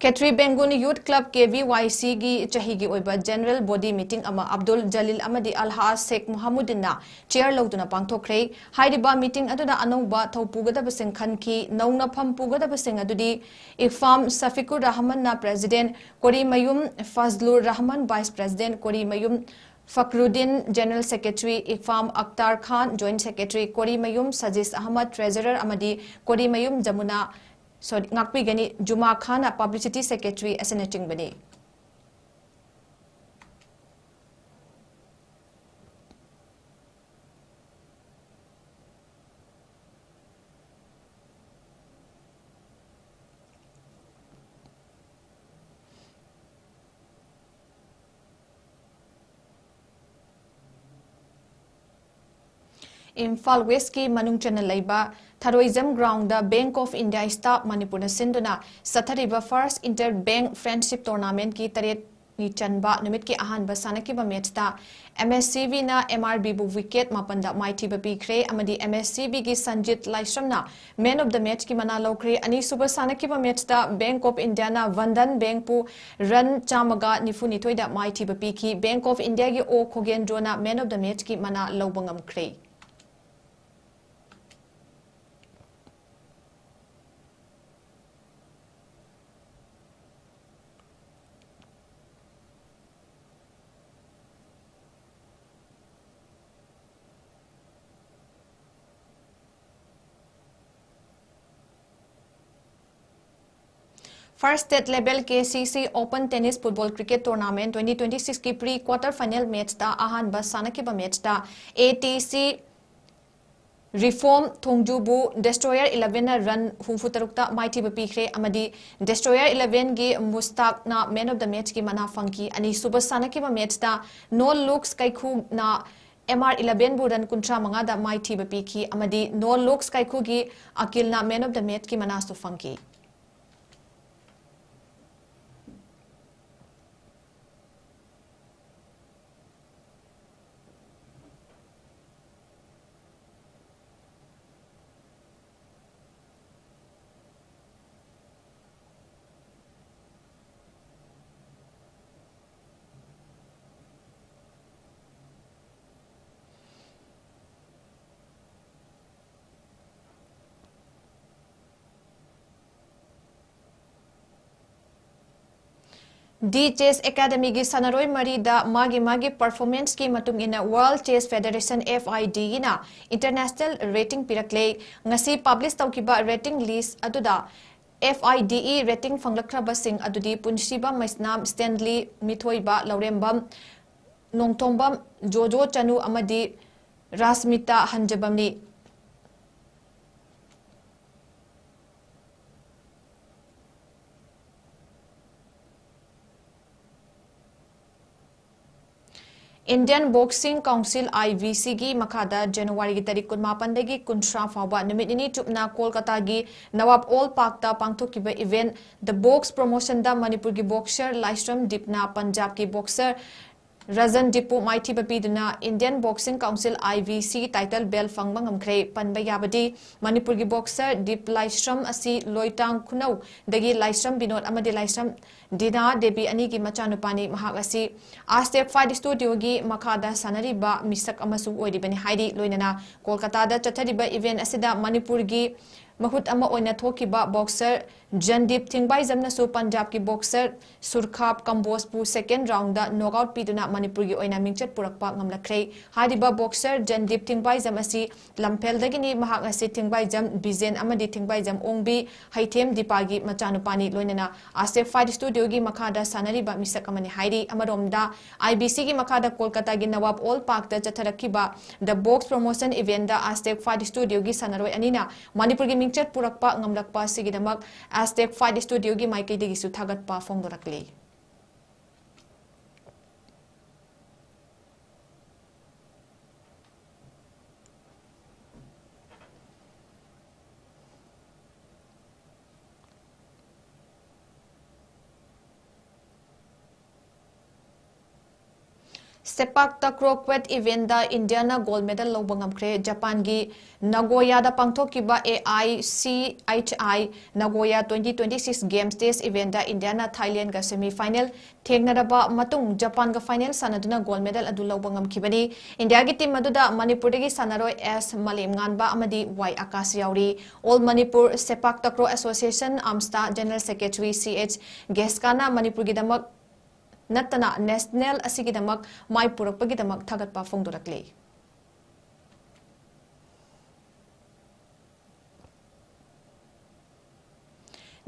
ꯈꯦꯇ꯭ꯔꯤ ꯕꯦꯡꯒꯨꯟ ꯌꯨꯊ ꯀ꯭ꯂꯕ, ꯀꯦ ꯚꯤ ꯋꯥꯏ ꯁꯤꯒꯤ ꯆꯍꯤꯒꯤ ꯑꯣꯏꯕ ꯖꯦꯅꯔꯦꯜ ꯕꯣꯗꯤ ꯃꯤꯇꯤꯡ ꯑꯃ ꯑꯕꯗꯨꯜ ꯖꯂꯤꯜ ꯑꯃꯗꯤ ꯑꯜꯍꯥꯖ ꯁꯦꯈ ꯃꯨꯍꯝꯃꯨꯗꯤꯟꯅ ꯆꯦꯌꯔ ꯂꯧꯗꯨꯅ ꯄꯥꯡꯊꯣꯛꯈ꯭ꯔꯦ꯫ ꯍꯥꯏꯔꯤꯕ ꯃꯤꯇꯤꯡ ꯑꯗꯨꯗ ꯑꯅꯧꯕ ꯊꯧ ꯄꯨꯒꯗꯕꯁꯤꯡ ꯈꯟꯈꯤ꯫ ꯅꯧꯅ ꯐꯝ ꯄꯨꯒꯗꯕꯁꯤꯡ ꯑꯗꯨꯗꯤ ꯏꯐꯥꯝ ꯁꯐꯤꯀꯨꯔ ꯔꯍꯃꯟꯅ president, Korimayum Fazlur Rahman vice president, Korimayum Fakhruddin general secretary, Ifam Akhtar Khan joint secretary, Korimayum Sajis Ahmad treasurer ꯑꯃꯗꯤ ꯀꯣꯔꯤꯃꯌꯨꯝ ꯖꯃꯨꯅꯥ, ꯁꯣꯔꯤ, ꯉꯥꯛꯄꯤꯒꯅꯤ, ꯖꯨꯃꯥ ꯈꯥꯟꯅ ꯄꯕ꯭ꯂꯤꯁꯤꯇꯤ ꯁꯦꯀ꯭ꯔꯦꯇꯔꯤ ꯑꯁꯤꯅꯆꯤꯡꯕꯅꯤ꯫ ꯏꯝꯐꯥꯜ ꯋꯦꯁꯀꯤ ꯃꯅꯨꯡ ꯆꯟꯅ ꯂꯩꯕ Thoroijam ground bank of India staff ꯃꯅꯤꯄꯨꯔꯅ ꯁꯤꯟꯗꯨꯅ ꯆꯠꯊꯔꯤꯕ ꯐꯥꯔꯁ ꯏꯟꯇꯔ ꯕꯦꯡꯛ ꯐ꯭ꯔꯦꯟꯗꯁꯤꯞ ꯇꯣꯔꯅꯥꯃꯦꯟꯠꯀꯤ ꯇꯔꯦꯠꯅꯤ ꯆꯟꯕ ꯅꯨꯃꯤꯠꯀꯤ ꯑꯍꯥꯟꯕ ꯁꯥꯟꯅꯈꯤꯕ ꯃꯦꯠꯆꯇ ꯑꯦꯝ ꯑꯦꯁ ꯁꯤ ꯕꯤꯅ ꯑꯦꯝ ꯑꯥꯔ ꯕꯤꯕꯨ ꯋꯤꯀꯦꯠ ꯃꯥꯄꯟꯗ ꯃꯥꯏꯊꯤꯕ ꯄꯤꯈ꯭ꯔꯦ ꯑꯃꯗꯤ ꯑꯦꯝ ꯑꯦꯁ ꯁꯤ ꯕꯤꯒꯤ ꯁꯟꯖꯤꯠ ꯂꯥꯏꯁ꯭ꯔꯝꯅ ꯃꯦꯟ ꯑꯣꯐ ꯗ ꯃꯦꯠꯆꯀꯤ ꯃꯅꯥ ꯂꯧꯈ꯭ꯔꯦ꯫ ꯑꯅꯤꯁꯨꯕ ꯁꯥꯟꯅꯈꯤꯕ ꯃꯦꯠꯆꯇ ꯕꯦꯡꯛ ꯑꯣꯐ ꯏꯟꯗꯤꯌꯥꯅ ꯕꯟꯙꯟ ꯕꯦꯡꯛꯄꯨ ꯔꯟ ꯆꯥꯝꯃꯒ ꯅꯤꯐꯨꯅꯤꯊꯣꯏꯗ ꯃꯥꯏꯊꯤꯕ ꯄꯤꯈꯤ꯫ ꯕꯦꯡꯛ ꯑꯣꯐ ꯏꯟꯗꯤꯌꯥꯒꯤ ꯑꯣ ꯈꯣꯒꯦꯟꯗ꯭ꯔꯣꯅ ꯃꯦꯟ ꯑꯣꯐ ꯗ ꯃꯦꯠꯆꯀꯤ ꯃꯅꯥ ꯂꯧꯕ ꯉꯝꯈ꯭ꯔꯦ꯫ First State Level K C C Open Tennis Football Cricket Tournament twenty twenty-six ꯀꯤ pre quarter final match ꯇ ꯑꯍꯥꯟꯕ ꯁꯥꯟꯅꯈꯤꯕ match ꯇ A T C Reform ꯊꯣꯡꯖꯨꯕꯨ Destroyer eleven ꯅ run ꯍꯨꯝꯐꯨ ꯇꯔꯨꯛꯇ ꯃꯥꯏꯊꯤꯕ ꯄꯤꯈ꯭ꯔꯦ ꯑꯃꯗꯤ Destroyer eleven ꯒꯤ ꯃꯨꯁꯇꯥꯛꯅ man of the match ꯀꯤ ꯃꯅꯥ ꯐꯪꯈꯤ꯫ ꯑꯅꯤꯁꯨꯕ ꯁꯥꯟꯅꯈꯤꯕ match ꯇ No Looks ꯀꯩꯈꯨꯅ M R eleven ꯕꯨ run ꯀꯨꯟꯊ꯭ꯔꯥ ꯃꯉꯥꯗ ꯃꯥꯏꯊꯤꯕ ꯄꯤꯈꯤ ꯑꯃꯗꯤ No Looks ꯀꯩꯈꯨꯒꯤ ꯑꯀꯤꯜꯅ man of the match ꯀꯤ ꯃꯅꯥꯁꯨ ꯐꯪꯈꯤ꯫ The Chess Academyꯒꯤ ꯁꯥꯟꯅꯔꯣꯏ ꯃꯔꯤꯗ ꯃꯥꯒꯤ ꯃꯥꯒꯤ performanceꯀꯤ ꯃꯇꯨꯡ ꯏꯟꯅ World Chess Federation, FIDEꯅ international rating ꯄꯤꯔꯛꯂꯦ꯫ ꯉꯁꯤ publish ꯇꯧꯈꯤꯕ rating list ꯑꯗꯨꯗ FIDE rating ꯐꯪꯂꯛꯈ꯭ꯔꯕꯁꯤꯡ ꯑꯗꯨꯗꯤ ꯄꯨꯟꯁꯤꯕꯝ ꯃꯩꯁꯅꯥꯝ, ꯁ꯭ꯇꯦꯟꯂꯤ ꯃꯤꯊꯣꯏꯕ, ꯂꯧꯔꯦꯝꯕꯝ ꯅꯣꯡꯊꯣꯝꯕꯝ, ꯖꯣꯖꯣ ꯆꯅꯨ ꯑꯃꯗꯤ ꯔꯥꯁꯃꯤꯇꯥ ꯍꯟꯖꯕꯝꯅꯤ꯫ Indian Boxing Council, IBCꯒꯤ ꯃꯈꯥꯗ ꯖꯅꯋꯥꯔꯤꯒꯤ ꯇꯥꯔꯤꯛ ꯀꯨꯟꯃꯥꯄꯟꯗꯒꯤ ꯀꯨꯟꯊ꯭ꯔꯥ ꯐꯥꯎꯕ ꯅꯨꯃꯤꯠ ꯅꯤꯅꯤ ꯆꯨꯞꯅ ꯀꯣꯜꯀꯇꯥꯒꯤ ꯅꯋꯥꯕ ꯑꯣꯜ ꯄꯥꯔꯛꯇ ꯄꯥꯡꯊꯣꯛꯈꯤꯕ event The Box Promotionꯗ ꯃꯅꯤꯄꯨꯔꯒꯤ boxer ꯂꯥꯏꯁ꯭ꯔꯝ ꯗꯤꯞꯅ ꯄꯟꯖꯥꯕꯀꯤ boxer ꯔꯖꯟ ꯗꯤꯞꯄꯨ ꯃꯥꯏꯊꯤꯕ ꯄꯤꯗꯨꯅ Indian Boxing Council, IBCꯒꯤ title belt ꯐꯪꯕ ꯉꯝꯈ꯭ꯔꯦ꯫ ꯄꯟꯕ ꯌꯥꯕꯗꯤ, ꯃꯅꯤꯄꯨꯔꯒꯤ boxer ꯗꯤꯞ ꯂꯥꯏꯁ꯭ꯔꯝ ꯑꯁꯤ ꯂꯣꯏꯇꯥꯡ ꯈꯨꯅꯧꯗꯒꯤ ꯂꯥꯏꯁ꯭ꯔꯝ ꯕꯤꯅꯣꯗ ꯑꯃꯗꯤ ꯂꯥꯏꯁ꯭ꯔꯝ ꯗꯤꯅꯥ ꯗꯦꯕꯤ ꯑꯅꯤꯒꯤ ꯃꯆꯥꯅꯨꯄꯥꯅꯤ꯫ ꯃꯍꯥꯛ ꯑꯁꯤ Aztec Fight Studioꯒꯤ ꯃꯈꯥꯗ ꯁꯥꯟꯅꯔꯤꯕ ꯃꯤꯁꯛ ꯑꯃꯁꯨ ꯑꯣꯏꯔꯤꯕꯅꯤ ꯍꯥꯏꯔꯤ꯫ ꯂꯣꯏꯅꯅ ꯀꯣꯜꯀꯇꯥꯗ ꯆꯠꯊꯔꯤꯕ event ꯑꯁꯤꯗ ꯃꯅꯤꯄꯨꯔꯒꯤ ꯃꯍꯨꯠ ꯑꯃ ꯑꯣꯏꯅ ꯊꯣꯛꯈꯤꯕ boxer ꯖꯟꯗꯤꯞ ꯊꯤꯡꯕꯥꯏꯖꯝꯅꯁꯨ ꯄꯟꯖꯥꯕꯀꯤ boxer ꯁꯨꯔꯈꯥꯕ ꯀꯝꯕꯣꯖꯄꯨ second roundꯗ knockout ꯄꯤꯗꯨꯅ ꯃꯅꯤꯄꯨꯔꯒꯤ ꯑꯣꯏꯅ ꯃꯤꯡꯆꯠ ꯄꯨꯔꯛꯄ ꯉꯝꯂꯛꯈ꯭ꯔꯦ꯫ ꯍꯥꯏꯔꯤꯕ boxer ꯖꯟꯗꯤꯞ ꯊꯤꯡꯕꯥꯏꯖꯝ ꯑꯁꯤ ꯂꯝꯐꯦꯜꯗꯒꯤꯅꯤ꯫ ꯃꯍꯥꯛ ꯑꯁꯤ ꯊꯤꯡꯕꯥꯏꯖꯝ ꯕꯤꯖꯦꯟ ꯑꯃꯗꯤ ꯊꯤꯡꯕꯥꯏꯖꯝ ꯑꯣꯡꯕꯤ ꯍꯩꯊꯦꯝ ꯗꯤꯄꯥꯒꯤ ꯃꯆꯥꯅꯨꯄꯥꯅꯤ꯫ ꯂꯣꯏꯅꯅ Aztec Fight Studioꯒꯤ ꯃꯈꯥꯗ ꯁꯥꯟꯅꯔꯤꯕ ꯃꯤꯁꯛ ꯑꯃꯅꯤ ꯍꯥꯏꯔꯤ꯫ ꯑꯃꯔꯣꯝꯗ, IBCꯒꯤ ꯃꯈꯥꯗ ꯀꯣꯜꯀꯇꯥꯒꯤ ꯅꯋꯥꯕ ꯑꯣꯜ ꯄꯥꯔꯛꯇ ꯆꯠꯊꯔꯛꯈꯤꯕ The Box Promotion eventꯗ Aztec Fight Studioꯒꯤ ꯁꯥꯟꯅꯔꯣꯏ ꯑꯅꯤꯅ ꯃꯅꯤꯄꯨꯔꯒꯤ ꯃꯤꯡꯆꯠ ꯄꯨꯔꯛꯄ ꯉꯝꯂꯛꯄ ꯑꯁꯤꯒꯤꯗꯃꯛ Aztec Fight Studioꯒꯤ ꯃꯥꯏꯀꯩꯗꯒꯤꯁꯨ ꯊꯥꯒꯠꯄ ꯐꯣꯡꯗꯣꯔꯛꯂꯤ꯫ Sepak Takraw Quad Eventꯗ ꯏꯟꯗꯤꯌꯥꯅ gold medal ꯂꯧꯕ ꯉꯝꯈ꯭ꯔꯦ꯫ ꯖꯄꯥꯟꯒꯤ ꯅꯒꯣꯌꯥꯗ ꯄꯥꯡꯊꯣꯛꯈꯤꯕ A I C H I Nagoya twenty twenty-six Games Test Eventꯗ Indian ꯊꯥꯏꯂꯦꯟꯒ semi final ꯊꯦꯡꯅꯔꯕ ꯃꯇꯨꯡ ꯖꯄꯥꯟꯒ final ꯁꯥꯟꯅꯗꯨꯅ gold medal ꯑꯗꯨ ꯂꯧꯕ ꯉꯝꯈꯤꯕꯅꯤ꯫ ꯏꯟꯗꯤꯌꯥꯒꯤ team ꯑꯗꯨꯗ ꯃꯅꯤꯄꯨꯔꯗꯒꯤ ꯁꯥꯟꯅꯔꯣꯏ ꯑꯦꯁ ꯃꯥꯂꯦꯝꯉꯥꯟꯕ ꯑꯃꯗꯤ ꯋꯥꯏ ꯑꯀꯥꯁ ꯌꯥꯎꯔꯤ꯫ All Manipur Sepak Takraw Association, AMSTA, General Secretary C H ꯒꯦꯁꯀꯥꯅ ꯃꯅꯤꯄꯨꯔꯒꯤꯗꯃꯛ ꯅꯠꯇꯅ national ꯑꯁꯤꯒꯤꯗꯃꯛ ꯃꯥꯏ ꯄꯨꯔꯛꯄꯒꯤꯗꯃꯛ ꯊꯥꯒꯠꯄ ꯐꯣꯡꯗꯣꯔꯛꯂꯤ꯫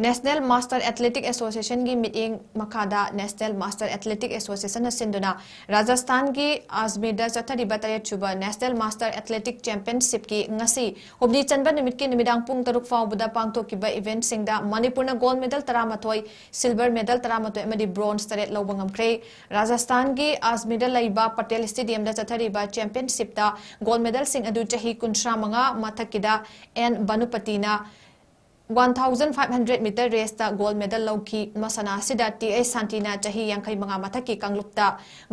National Master Athletic Associationꯒꯤ ꯃꯤꯠꯌꯦꯡ ꯃꯈꯥꯗ National Master Athletic Associationꯅ ꯁꯤꯟꯗꯨꯅ ꯔꯥꯖꯁꯊꯥꯟꯒꯤ ꯑꯖꯃꯤꯔꯗ ꯆꯠꯊꯔꯤꯕ ꯇꯔꯦꯠꯁꯨꯕ National Master Athletic Championshipꯀꯤ ꯉꯁꯤ ꯍꯨꯝꯅꯤ ꯆꯟꯕ ꯅꯨꯃꯤꯠꯀꯤ ꯅꯨꯃꯤꯗꯥꯡ ꯄꯨꯡ ꯇꯔꯨꯛ ꯐꯥꯎꯕꯗ ꯄꯥꯡꯊꯣꯛꯈꯤꯕ eventꯁꯤꯡꯗ ꯃꯅꯤꯄꯨꯔꯅ gold medal ꯇꯔꯥꯃꯥꯊꯣꯏ, silver medal ꯇꯔꯥꯃꯥꯊꯣꯏ ꯑꯃꯗꯤ bronze ꯇꯔꯦꯠ ꯂꯧꯕ ꯉꯝꯈ꯭ꯔꯦ꯫ ꯔꯥꯖꯁꯊꯥꯟꯒꯤ ꯑꯖꯃꯤꯔꯗ ꯂꯩꯕ ꯄꯇꯦꯜ Stadiumꯗ ꯆꯠꯊꯔꯤꯕ championshipꯇ gold medalꯁꯤꯡ ꯑꯗꯨ ꯆꯍꯤ ꯀꯨꯟꯊ꯭ꯔꯥ ꯃꯉꯥ ꯃꯊꯛꯀꯤꯗ ꯑꯦꯟ ꯚꯥꯅꯨꯄꯇꯤꯅ one thousand five hundred meter raceꯇ gold medal ꯂꯧꯈꯤ꯫ ꯃꯁꯥꯟꯅ ꯑꯁꯤꯗ ꯇꯤ ꯑꯩꯆ ꯁꯥꯟꯇꯤꯅ ꯆꯍꯤ ꯌꯥꯡꯈꯩ ꯃꯉꯥ ꯃꯊꯛꯀꯤ ꯀꯥꯡꯂꯨꯞꯇ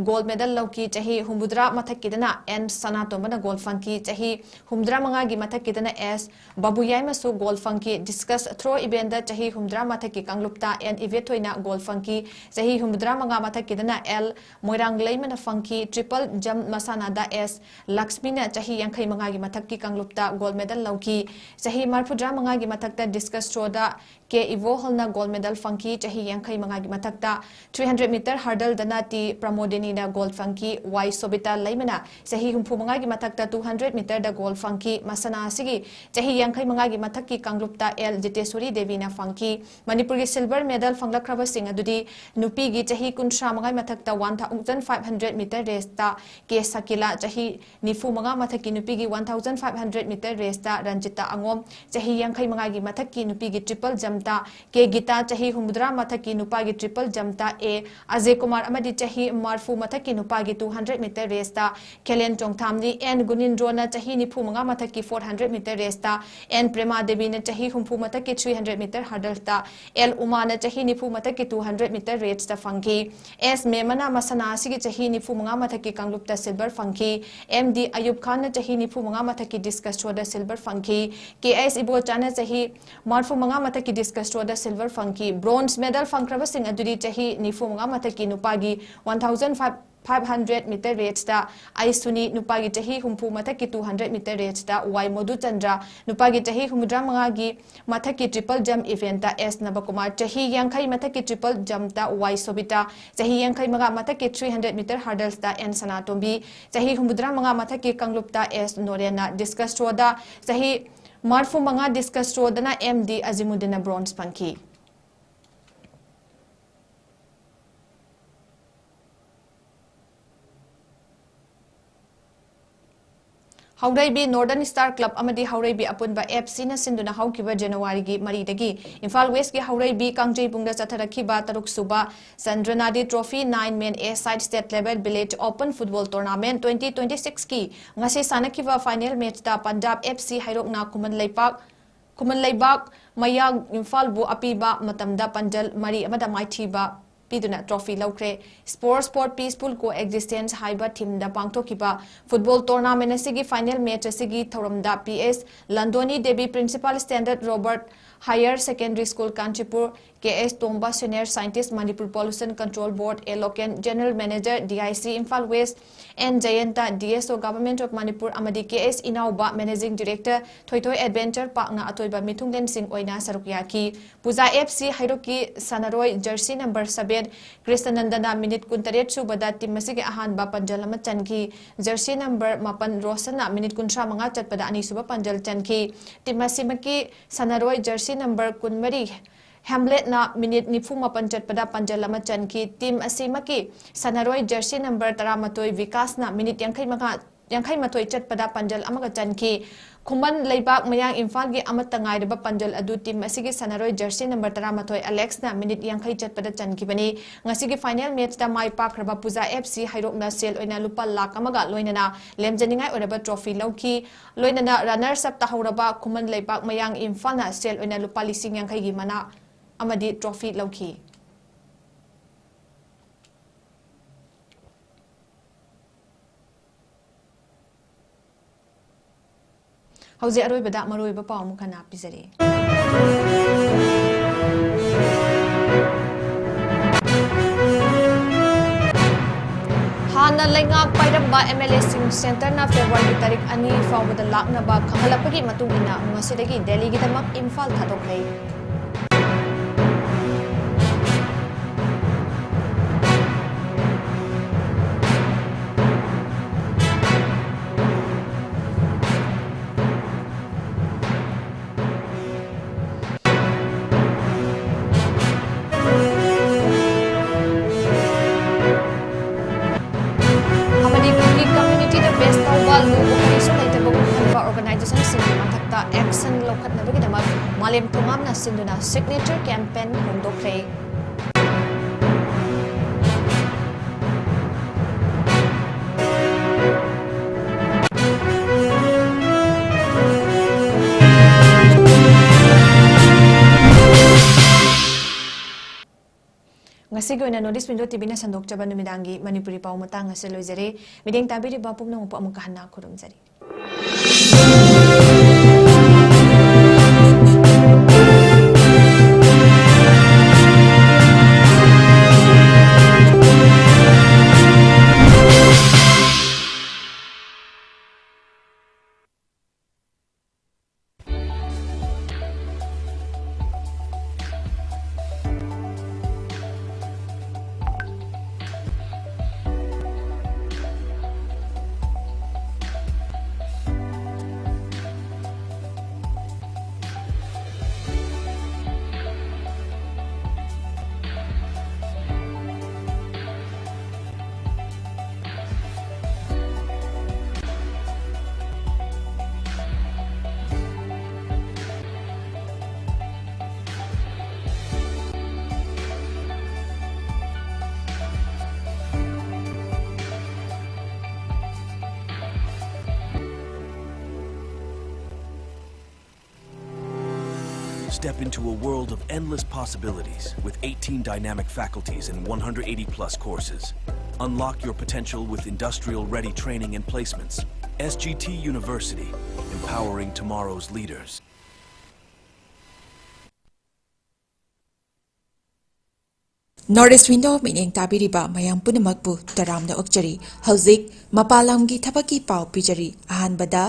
gold medal ꯂꯧꯈꯤ꯫ ꯆꯍꯤ ꯍꯨꯝꯐꯨꯇꯔꯥ ꯃꯊꯛꯀꯤꯗꯅ ꯑꯦꯟ ꯁꯅꯥꯇꯣꯝꯕꯅ gold ꯐꯪꯈꯤ꯫ ꯆꯍꯤ ꯍꯨꯝꯐꯨꯇꯔꯥ ꯃꯉꯥꯒꯤ ꯃꯊꯛꯀꯤꯗꯅ ꯑꯦꯁ ꯕꯥꯕꯨꯌꯥꯏꯃꯁꯨ gold ꯐꯪꯈꯤ꯫ Discus throw eventꯗ ꯆꯍꯤ ꯍꯨꯝꯐꯨꯇꯔꯥ ꯃꯊꯛꯀꯤ ꯀꯥꯡꯂꯨꯞꯇ ꯑꯦꯟ ꯏꯕꯦꯊꯣꯏꯅ gold ꯐꯪꯈꯤ꯫ ꯆꯍꯤ ꯍꯨꯝꯐꯨꯇꯔꯥ ꯃꯉꯥ ꯃꯊꯛꯀꯤꯗꯅ ꯑꯦꯜ ꯃꯣꯏꯔꯥꯡꯂꯩꯃꯅ ꯐꯪꯈꯤ꯫ Triple jump ꯃꯁꯥꯟꯅꯗ ꯑꯦꯁ ꯂꯛꯁꯃꯤꯅ ꯆꯍꯤ ꯌꯥꯡꯈꯩ ꯃꯉꯥꯒꯤ ꯃꯊꯛꯀꯤ ꯀꯥꯡꯂꯨꯞꯇ gold medal ꯂꯧꯈꯤ꯫ ꯆꯍꯤ ꯃꯔꯤꯐꯨꯇꯔꯥ ꯃꯉꯥꯒꯤ ꯃꯊꯛꯇ discus throwꯗ ꯀꯦ ꯏꯕꯣꯍꯜꯅ gold medal ꯐꯪꯈꯤ꯫ ꯆꯍꯤ ꯌꯥꯡꯈꯩ ꯃꯉꯥꯒꯤ ꯃꯊꯛꯇ three hundred meter hurdleꯗꯅ ꯇꯤ ꯄ꯭ꯔꯃꯣꯗꯤꯅꯤꯅ gold ꯐꯪꯈꯤ꯫ ꯋꯥꯏ ꯁꯣꯕꯤꯇꯥ ꯂꯩꯃꯅ ꯆꯍꯤ ꯍꯨꯝꯐꯨ ꯃꯉꯥꯒꯤ ꯃꯊꯛꯇ two hundred meterꯗ gold ꯐꯪꯈꯤ꯫ ꯃꯁꯥꯟꯅ ꯑꯁꯤꯒꯤ ꯆꯍꯤ ꯌꯥꯡꯈꯩ ꯃꯉꯥꯒꯤ ꯃꯊꯛꯀꯤ ꯀꯥꯡꯂꯨꯞꯇ ꯑꯦꯜ ꯖꯤꯇꯦꯁꯣꯔꯤ ꯗꯦꯕꯤꯅ ꯐꯪꯈꯤ꯫ ꯃꯅꯤꯄꯨꯔꯒꯤ silver medal ꯐꯪꯂꯛꯈ꯭ꯔꯕꯁꯤꯡ ꯑꯗꯨꯗꯤ ꯅꯨꯄꯤꯒꯤ ꯆꯍꯤ ꯀꯨꯟꯊ꯭ꯔꯥ ꯃꯉꯥꯒꯤ ꯃꯊꯛꯇ one thousand five hundred meter raceꯇ ꯀꯦ ꯁꯀꯤꯂꯥ, ꯆꯍꯤ ꯅꯤꯐꯨ ꯃꯉꯥ ꯃꯊꯛꯀꯤ ꯅꯨꯄꯤꯒꯤ one thousand five hundred meter raceꯇ Ranjita ꯑꯉꯣꯝ, ꯆꯍꯤ ꯌꯥꯡꯈꯩ ꯃꯉꯥꯒꯤ ꯃꯊꯛꯀꯤ ꯃꯊꯛꯀꯤ ꯅꯨꯄꯤꯒꯤ triple jumpꯇ ꯀꯦ ꯒꯤꯇꯥ, ꯆꯍꯤ ꯍꯨꯝꯐꯨꯇꯔꯥ ꯃꯊꯛꯀꯤ ꯅꯨꯄꯥꯒꯤ triple jumpꯇ ꯑꯦ ꯑꯖꯌ ꯀꯨꯃꯥꯔ ꯑꯃꯗꯤ ꯆꯍꯤ ꯃꯔꯐꯨ ꯃꯊꯛꯀꯤ ꯅꯨꯄꯥꯒꯤ two hundred meter raceꯇ ꯈꯦꯂꯦꯟ ꯆꯣꯡꯊꯥꯝꯂꯤ, ꯑꯦꯟ ꯒꯨꯅꯤꯟꯗ꯭ꯔꯣꯅ ꯆꯍꯤ ꯅꯤꯐꯨ ꯃꯉꯥ ꯃꯊꯛꯀꯤ four hundred meter raceꯇ, ꯑꯦꯟ ꯄ꯭ꯔꯦꯃꯥ ꯗꯦꯕꯤꯅ ꯆꯍꯤ ꯍꯨꯝꯐꯨ ꯃꯊꯛꯀꯤ three hundred meter hurdleꯇ, ꯑꯦꯜ ꯎꯃꯥꯅ ꯆꯍꯤ ꯅꯤꯐꯨ ꯃꯊꯛꯀꯤ two hundred meter raceꯇ ꯐꯪꯈꯤ꯫ ꯑꯦꯁ ꯃꯦꯃꯅ ꯃꯁꯥꯟꯅ ꯑꯁꯤꯒꯤ ꯆꯍꯤ ꯅꯤꯐꯨ ꯃꯉꯥ ꯃꯊꯛꯀꯤ ꯀꯥꯡꯂꯨꯞꯇ silver ꯐꯪꯈꯤ꯫ ꯑꯦꯝ ꯗꯤ ꯑꯌꯨꯕ ꯈꯥꯟꯅ ꯆꯍꯤ ꯅꯤꯐꯨ ꯃꯉꯥ ꯃꯊꯛꯀꯤ discus throwꯗ silver ꯐꯪꯈꯤ꯫ ꯀꯦ ꯑꯦꯁ ꯏꯕꯣꯆꯥꯅ ꯆꯍꯤ ꯃꯔꯐꯨ ꯃꯉꯥ ꯃꯊꯛꯀꯤ discus throwꯗ silver ꯐꯪꯈꯤ꯫ Bronze medal ꯐꯪꯈ꯭ꯔꯕꯁꯤꯡ ꯑꯗꯨꯗꯤ ꯆꯍꯤ ꯅꯤꯐꯨ ꯃꯉꯥ ꯃꯊꯛꯀꯤ ꯅꯨꯄꯥꯒꯤ one thousand five hundred meter raceꯇ ꯑꯥꯏ ꯁꯨꯅꯤ, ꯅꯨꯄꯥꯒꯤ ꯆꯍꯤ ꯍꯨꯝꯐꯨ ꯃꯊꯛꯀꯤ two hundred meter raceꯇ ꯋꯥꯏ ꯃꯣꯗꯨꯆꯟꯗ꯭ꯔ, ꯅꯨꯄꯥꯒꯤ ꯆꯍꯤ ꯍꯨꯝꯐꯨꯇꯔꯥ ꯃꯉꯥꯒꯤ ꯃꯊꯛꯀꯤ triple jump eventꯇ ꯑꯦꯁ ꯅꯕꯀꯨꯃꯥꯔ, ꯆꯍꯤ ꯌꯥꯡꯈꯩ ꯃꯊꯛꯀꯤ triple jumpꯇ ꯋꯥꯏ ꯁꯣꯕꯤꯇꯥ, ꯆꯍꯤ ꯌꯥꯡꯈꯩ ꯃꯉꯥ ꯃꯊꯛꯀꯤ three hundred meter hurdlesꯇ ꯑꯦꯟ ꯁꯅꯥꯇꯣꯝꯕꯤ, ꯆꯍꯤ ꯍꯨꯝꯐꯨꯇꯔꯥ ꯃꯉꯥ ꯃꯊꯛꯀꯤ ꯀꯥꯡꯂꯨꯞꯇ ꯑꯦꯁ ꯅꯣꯔꯦꯟꯅ, discus throwꯗ ꯆꯍꯤ ꯃꯔꯐꯨ ꯃꯉꯥ discus throwꯗꯅ ꯑꯦꯝ ꯗꯤ ꯑꯖꯤꯃꯨꯗꯤꯟꯅ bronze ꯐꯪꯈꯤ꯫ ꯍꯧꯔꯩꯕꯤ Northern Star Club ꯑꯃꯗꯤ ꯍꯧꯔꯩꯕꯤ ꯑꯄꯨꯟꯕ ꯑꯦꯐ ꯁꯤꯅ ꯁꯤꯟꯗꯨꯅ ꯍꯧꯈꯤꯕ ꯖꯅꯋꯥꯔꯤꯒꯤ ꯃꯔꯤꯗꯒꯤ ꯏꯝꯐꯥꯜ ꯋꯦꯁꯀꯤ ꯍꯧꯔꯩꯕꯤ ꯀꯥꯡꯖꯩꯕꯨꯡꯗ ꯆꯠꯊꯔꯛꯈꯤꯕ ꯇꯔꯨꯛꯁꯨꯕ ꯆꯟꯗ꯭ꯔꯅꯥꯗꯤ Trophy nine man A side state level village open football tournament twenty twenty sixꯀꯤ ꯉꯁꯤ ꯁꯥꯟꯅꯈꯤꯕ final matchꯇ ꯄꯟꯖꯥꯕ ꯑꯦꯐ ꯁꯤ ꯍꯩꯔꯣꯛꯅ ꯈꯨꯃꯟ ꯂꯩꯄꯥꯛ, ꯈꯨꯃꯟ ꯂꯩꯕꯥꯛ ꯃꯌꯥ ꯏꯝꯐꯥꯜꯕꯨ ꯑꯄꯤꯕ ꯃꯇꯝꯗ ꯄꯥꯟꯖꯜ ꯃꯔꯤ ꯑꯃꯗ ꯃꯥꯏꯊꯤꯕ ꯄꯤꯗꯨꯅ trophy ꯂꯧꯈ꯭ꯔꯦ꯫ Sports for Peaceful Coexistence ꯍꯥꯏꯕ themeꯗ ꯄꯥꯡꯊꯣꯛꯈꯤꯕ football tournament ꯑꯁꯤꯒꯤ final match ꯑꯁꯤꯒꯤ ꯊꯧꯔꯝꯗ P S Landhoni Devi, Principal Standard Robert Higher Secondary School, Kanchipur, K S Tomba, Senior Scientist, Manipur Pollution Control Board, A Loken, General Manager, D I C Imphal west, N Jayanta, D S O Government of Manipur, ꯑꯃꯗꯤ ꯀꯦ ꯑꯦꯁ ꯏꯅꯥꯎꯕ, Managing Director, ꯊꯣꯏꯊꯣꯏ Adventure Parkꯅ ꯑꯊꯣꯏꯕ ꯃꯤꯊꯨꯡꯂꯦꯟꯁꯤꯡ ꯑꯣꯏꯅ ꯁꯔꯨꯛ ꯌꯥꯈꯤ꯫ ꯄꯨꯖꯥ F C ꯍꯩꯔꯣꯛꯀꯤ ꯁꯥꯟꯅꯔꯣꯏ jersey number seven ꯀ꯭ꯔꯤꯁꯅꯅꯟꯗꯅ minute ꯀꯨꯟꯇꯔꯦꯠ ꯁꯨꯕꯗ team ꯑꯁꯤꯒꯤ ꯑꯍꯥꯟꯕ ꯄꯥꯟꯖꯜ ꯑꯃ ꯆꯟꯈꯤ꯫ Jersey number ꯃꯥꯄꯟ ꯔꯣꯁꯟꯅ minute ꯀꯨꯟꯊ꯭ꯔꯥ ꯃꯉꯥ ꯆꯠꯄꯗ ꯑꯅꯤꯁꯨꯕ ꯄꯥꯟꯖꯜ ꯆꯟꯈꯤ꯫ Team ꯑꯁꯤꯃꯛꯀꯤ ꯁꯥꯟꯅꯔꯣꯏ jersey number ꯀꯨꯟꯃꯔꯤ ꯍꯦꯝꯂꯦꯠꯅ minute ꯅꯤꯐꯨ ꯃꯥꯄꯟ ꯆꯠꯄꯗ ꯄꯥꯟꯖꯜ ꯑꯃ ꯆꯟꯈꯤ꯫ Team ꯑꯁꯤꯃꯛꯀꯤ ꯁꯥꯟꯅꯔꯣꯏ jersey number ꯇꯔꯥꯃꯥꯊꯣꯏ ꯕꯤꯀꯥꯁꯅ minute ꯌꯥꯡꯈꯩ ꯃꯉꯥ ꯌꯥꯡꯈꯩ ꯃꯥꯊꯣꯏ ꯆꯠꯄꯗ ꯄꯥꯟꯖꯜ ꯑꯃꯒ ꯆꯟꯈꯤ꯫ ꯈꯨꯃꯟ ꯂꯩꯕꯥꯛ ꯃꯌꯥꯡ ꯏꯝꯐꯥꯜꯒꯤ ꯑꯃꯠꯇ ꯉꯥꯏꯔꯕ ꯄꯥꯟꯖꯜ ꯑꯗꯨ ꯇꯤꯝ ꯑꯁꯤꯒꯤ ꯁꯥꯟꯅꯔꯣꯏ ꯖꯔꯁꯤ ꯅꯝꯕꯔ ꯇꯔꯥꯃꯥꯊꯣꯏ ꯑꯂꯦꯛꯁꯅ ꯃꯤꯅꯤꯠ ꯌꯥꯡꯈꯩ ꯆꯠꯄꯗ ꯆꯟꯈꯤꯕꯅꯤ꯫ ꯉꯁꯤꯒꯤ ꯐꯥꯏꯅꯦꯜ ꯃꯦꯆꯇ ꯃꯥꯏ ꯄꯥꯛꯈ꯭ꯔꯕ ꯄꯨꯖꯥ ꯑꯦꯐ ꯁꯤ ꯍꯩꯔꯣꯛꯅ ꯁꯦꯜ ꯑꯣꯏꯅ ꯂꯨꯄꯥ ꯂꯥꯈ ꯑꯃꯒ ꯂꯣꯏꯅꯅ ꯂꯦꯝꯖꯅꯤꯡꯉꯥꯏ ꯑꯣꯏꯔꯕ ꯇ꯭ꯔꯣꯐꯤ ꯂꯧꯈꯤ꯫ ꯂꯣꯏꯅꯅ ꯔꯅꯔꯁ ꯑꯞ ꯇꯥꯍꯧꯔꯕ ꯈꯨꯃꯟ ꯂꯩꯕꯥꯛ ꯃꯌꯥꯡ ꯏꯝꯐꯥꯜꯅ ꯁꯦꯜ ꯑꯣꯏꯅ ꯂꯨꯄꯥ ꯂꯤꯁꯤꯡ ꯌꯥꯡꯈꯩꯒꯤ ꯃꯅꯥ ꯑꯃꯗꯤ ꯇ꯭ꯔꯣꯐꯤ ꯂꯧꯈꯤ꯫ ꯍꯧꯖꯤꯛ ꯑꯔꯣꯏꯕꯗ ꯃꯔꯨꯑꯣꯏꯕ ꯄꯥꯎ ꯑꯃꯨꯛ ꯍꯟꯅ ꯄꯤꯖꯔꯤ꯫ ꯍꯥꯟꯅ ꯂꯩꯉꯥꯛ ꯄꯥꯏꯔꯝꯕ ꯑꯦꯝ ꯑꯦꯜ ꯑꯦꯁꯤꯡ ꯁꯦꯟꯇꯔꯅ ꯐꯦꯕ꯭ꯔꯨꯋꯥꯔꯤꯒꯤ ꯇꯥꯔꯤꯛ ꯑꯅꯤ ꯐꯥꯎꯕꯗ ꯂꯥꯛꯅꯕ ꯈꯪꯍꯜꯂꯛꯄꯒꯤ ꯃꯇꯨꯡ ꯏꯟꯅ ꯉꯁꯤꯗꯒꯤ ꯗꯦꯜꯂꯤꯒꯤꯗꯃꯛ ꯏꯝꯐꯥꯜ ꯊꯥꯗꯣꯛꯈ꯭ꯔꯦ꯫ ꯑꯃꯗꯤ ꯀꯨꯀꯤ ꯀꯝꯃ꯭ꯌꯨꯅꯤꯇꯤꯗ ꯕꯦꯁ ꯇꯧꯕ ꯂꯨ ꯀꯩꯁꯨ ꯂꯩꯇꯕꯒꯨꯝ ꯈꯟꯕ ꯑꯣꯔꯒꯅꯥꯏꯖꯦꯁꯟꯁꯤꯡꯒꯤ ꯃꯊꯛꯇ ꯑꯦꯛꯁꯟ ꯂꯧꯈꯠꯅꯕꯒꯤꯗꯃꯛ ꯃꯥꯂꯦꯝ ꯊꯣꯉꯥꯝꯅ ꯁꯤꯟꯗꯨꯅ ꯁꯤꯒꯅꯦꯆꯔ ꯀꯦꯝꯄꯦꯟ ꯍꯧꯗꯣꯛꯈ꯭ꯔꯦ꯫ ꯉꯁꯤꯒꯤ ꯑꯣꯏꯅ ꯅꯣꯔꯠ ꯏꯁ ꯋꯤꯟꯗꯣ ꯇꯤꯚꯤꯅ ꯁꯟꯗꯣꯛꯆꯕ ꯅꯨꯃꯤꯗꯥꯡꯒꯤ ꯃꯅꯤꯄꯨꯔꯤ ꯄꯥꯎ ꯃꯇꯥꯡ ꯑꯁꯤ ꯂꯣꯏꯖꯔꯦ꯫ ꯃꯤꯠꯌꯦꯡ ꯇꯥꯕꯤꯔꯤꯕ ꯄꯨꯝꯅꯃꯛꯄꯨ ꯑꯃꯨꯛꯀ ꯍꯟꯅ ꯈꯨꯔꯨꯝꯖꯔꯤ꯫ Step into a world of endless possibilities with eighteen dynamic faculties and one hundred eighty plus courses. Unlock your potential with industrial ready training and placements. S G T University, empowering tomorrow's leaders. North East Window ꯃꯤꯠꯌꯦꯡ ꯇꯥꯕꯤꯔꯤꯕ ꯃꯌꯥꯝ ꯄꯨꯝꯅꯃꯛꯄꯨ ꯇꯔꯥꯝꯅ ꯑꯣꯛꯆꯔꯤ꯫ ꯍꯧꯖꯤꯛ ꯃꯄꯥꯟ ꯂꯝꯒꯤ ꯊꯕꯛꯀꯤ ꯄꯥꯎ ꯄꯤꯖꯔꯤ꯫ ꯑꯍꯥꯟꯕꯗ,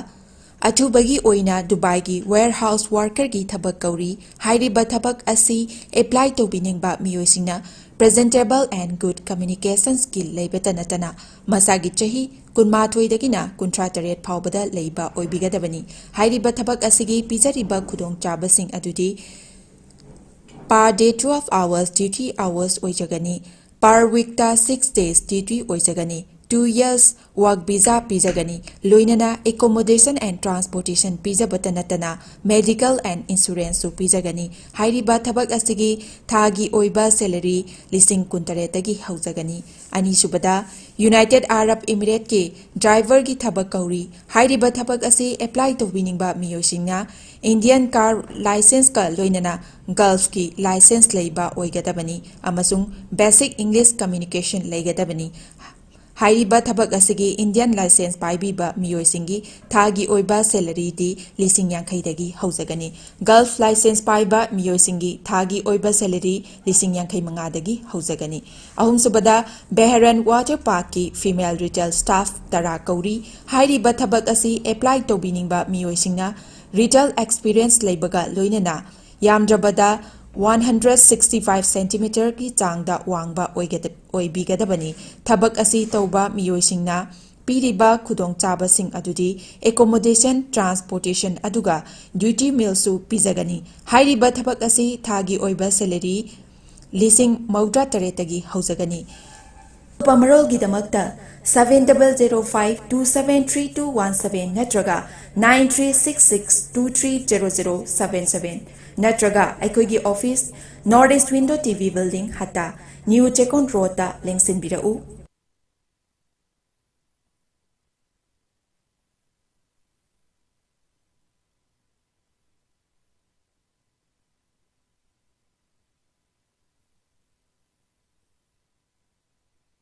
ꯑꯊꯨꯕꯒꯤ ꯑꯣꯏꯅ ꯗꯨꯕꯥꯏꯒꯤ warehouse workerꯒꯤ ꯊꯕꯛ ꯀꯧꯔꯤ꯫ ꯍꯥꯏꯔꯤꯕ ꯊꯕꯛ ꯑꯁꯤ apply ꯇꯧꯕꯤꯅꯤꯡꯕ ꯃꯤꯑꯣꯏꯁꯤꯡꯅ presentable and good communications skill ꯂꯩꯕꯇ ꯅꯠꯇꯅ ꯃꯁꯥꯒꯤ ꯆꯍꯤ ꯀꯨꯟꯃꯥꯊꯣꯏꯗꯒꯤꯅ ꯀꯨꯟꯊ꯭ꯔꯥ ꯇꯔꯦꯠ ꯐꯥꯎꯕꯗ ꯂꯩꯕ ꯑꯣꯏꯕꯤꯒꯗꯕꯅꯤ꯫ ꯍꯥꯏꯔꯤꯕ ꯊꯕꯛ ꯑꯁꯤꯒꯤ ꯄꯤꯖꯔꯤꯕ ꯈꯨꯗꯣꯡꯆꯥꯕꯁꯤꯡ ꯑꯗꯨꯗꯤ per day twelve hours duty hours ꯑꯣꯏꯖꯒꯅꯤ꯫ Per weekꯇ six days duty ꯑꯣꯏꯖꯒꯅꯤ꯫ Two years work visa ꯄꯤꯖꯒꯅꯤ꯫ ꯂꯣꯏꯅꯅ accommodation and transportation ꯄꯤꯖꯕꯇ ꯅꯠꯇꯅ medical and insuranceꯁꯨ ꯄꯤꯖꯒꯅꯤ꯫ ꯍꯥꯏꯔꯤꯕ ꯊꯕꯛ ꯑꯁꯤꯒꯤ ꯊꯥꯒꯤ ꯑꯣꯏꯕ salary ꯂꯤꯁꯤꯡ ꯀꯨꯟꯇꯔꯦꯠꯇꯒꯤ ꯍꯧꯖꯒꯅꯤ꯫ ꯑꯅꯤꯁꯨꯕꯗ, United Arab Emirateꯀꯤ driverꯒꯤ ꯊꯕꯛ ꯀꯧꯔꯤ꯫ ꯍꯥꯏꯔꯤꯕ ꯊꯕꯛ ꯑꯁꯤ apply ꯇꯧꯕꯤꯅꯤꯡꯕ ꯃꯤꯑꯣꯏꯁꯤꯡꯅ Indian car licenceꯀ ꯂꯣꯏꯅꯅ Gulfꯀꯤ license ꯂꯩꯕ ꯑꯣꯏꯒꯗꯕꯅꯤ ꯑꯃꯁꯨꯡ basic English communication ꯂꯩꯒꯗꯕꯅꯤ꯫ ꯍꯥꯏꯔꯤꯕ ꯊꯕꯛ ꯑꯁꯤꯒꯤ Indian license ꯄꯥꯏꯕꯤꯕ ꯃꯤꯑꯣꯏꯁꯤꯡꯒꯤ ꯊꯥꯒꯤ ꯑꯣꯏꯕ salaryꯗꯤ ꯂꯤꯁꯤꯡ ꯌꯥꯡꯈꯩꯗꯒꯤ ꯍꯧꯖꯒꯅꯤ꯫ Gulf license ꯄꯥꯏꯕ ꯃꯤꯑꯣꯏꯁꯤꯡꯒꯤ ꯊꯥꯒꯤ ꯑꯣꯏꯕ salary ꯂꯤꯁꯤꯡ ꯌꯥꯡꯈꯩ ꯃꯉꯥꯗꯒꯤ ꯍꯧꯖꯒꯅꯤ꯫ ꯑꯍꯨꯝꯁꯨꯕꯗ, Bahrain Water Parkꯀꯤ female retail staff ꯇꯔꯥ ꯀꯧꯔꯤ꯫ ꯍꯥꯏꯔꯤꯕ ꯊꯕꯛ ꯑꯁꯤ apply ꯇꯧꯕꯤꯅꯤꯡꯕ ꯃꯤꯑꯣꯏꯁꯤꯡꯅ retail experience ꯂꯩꯕꯒ ꯂꯣꯏꯅꯅ ꯌꯥꯝꯗ꯭ꯔꯕꯗ one hundred sixty five centimeterꯒꯤ ꯆꯥꯡꯗ ꯋꯥꯡꯕ ꯑꯣꯏꯒꯗ-, ꯑꯣꯏꯕꯤꯒꯗꯕꯅꯤ꯫ ꯊꯕꯛ ꯑꯁꯤ ꯇꯧꯕ ꯃꯤꯑꯣꯏꯁꯤꯡꯅ ꯄꯤꯔꯤꯕ ꯈꯨꯗꯣꯡꯆꯥꯕꯁꯤꯡ ꯑꯗꯨꯗꯤ accommodation, transportation ꯑꯗꯨꯒ duty mealꯁꯨ ꯄꯤꯖꯒꯅꯤ꯫ ꯍꯥꯏꯔꯤꯕ ꯊꯕꯛ ꯑꯁꯤ ꯊꯥꯒꯤ ꯑꯣꯏꯕ salary ꯂꯤꯁꯤꯡ ꯃꯧꯗ꯭ꯔꯥ ꯇꯔꯦꯠꯇꯒꯤ ꯍꯧꯖꯒꯅꯤ꯫ ꯑꯀꯨꯞꯄ ꯃꯔꯣꯜꯒꯤꯗꯃꯛꯇ seven double zero five two seven three two one seven ꯅꯠꯇ꯭ꯔꯒ nine three six six two three zero zero seven seven ꯅꯠꯇ꯭ꯔꯒ ꯑꯩꯈꯣꯏꯒꯤ office, North East Window T V Building, ꯍꯠꯇꯥ, New Chekon Roadꯇ ꯂꯦꯡꯁꯤꯟꯕꯤꯔꯛꯎ꯫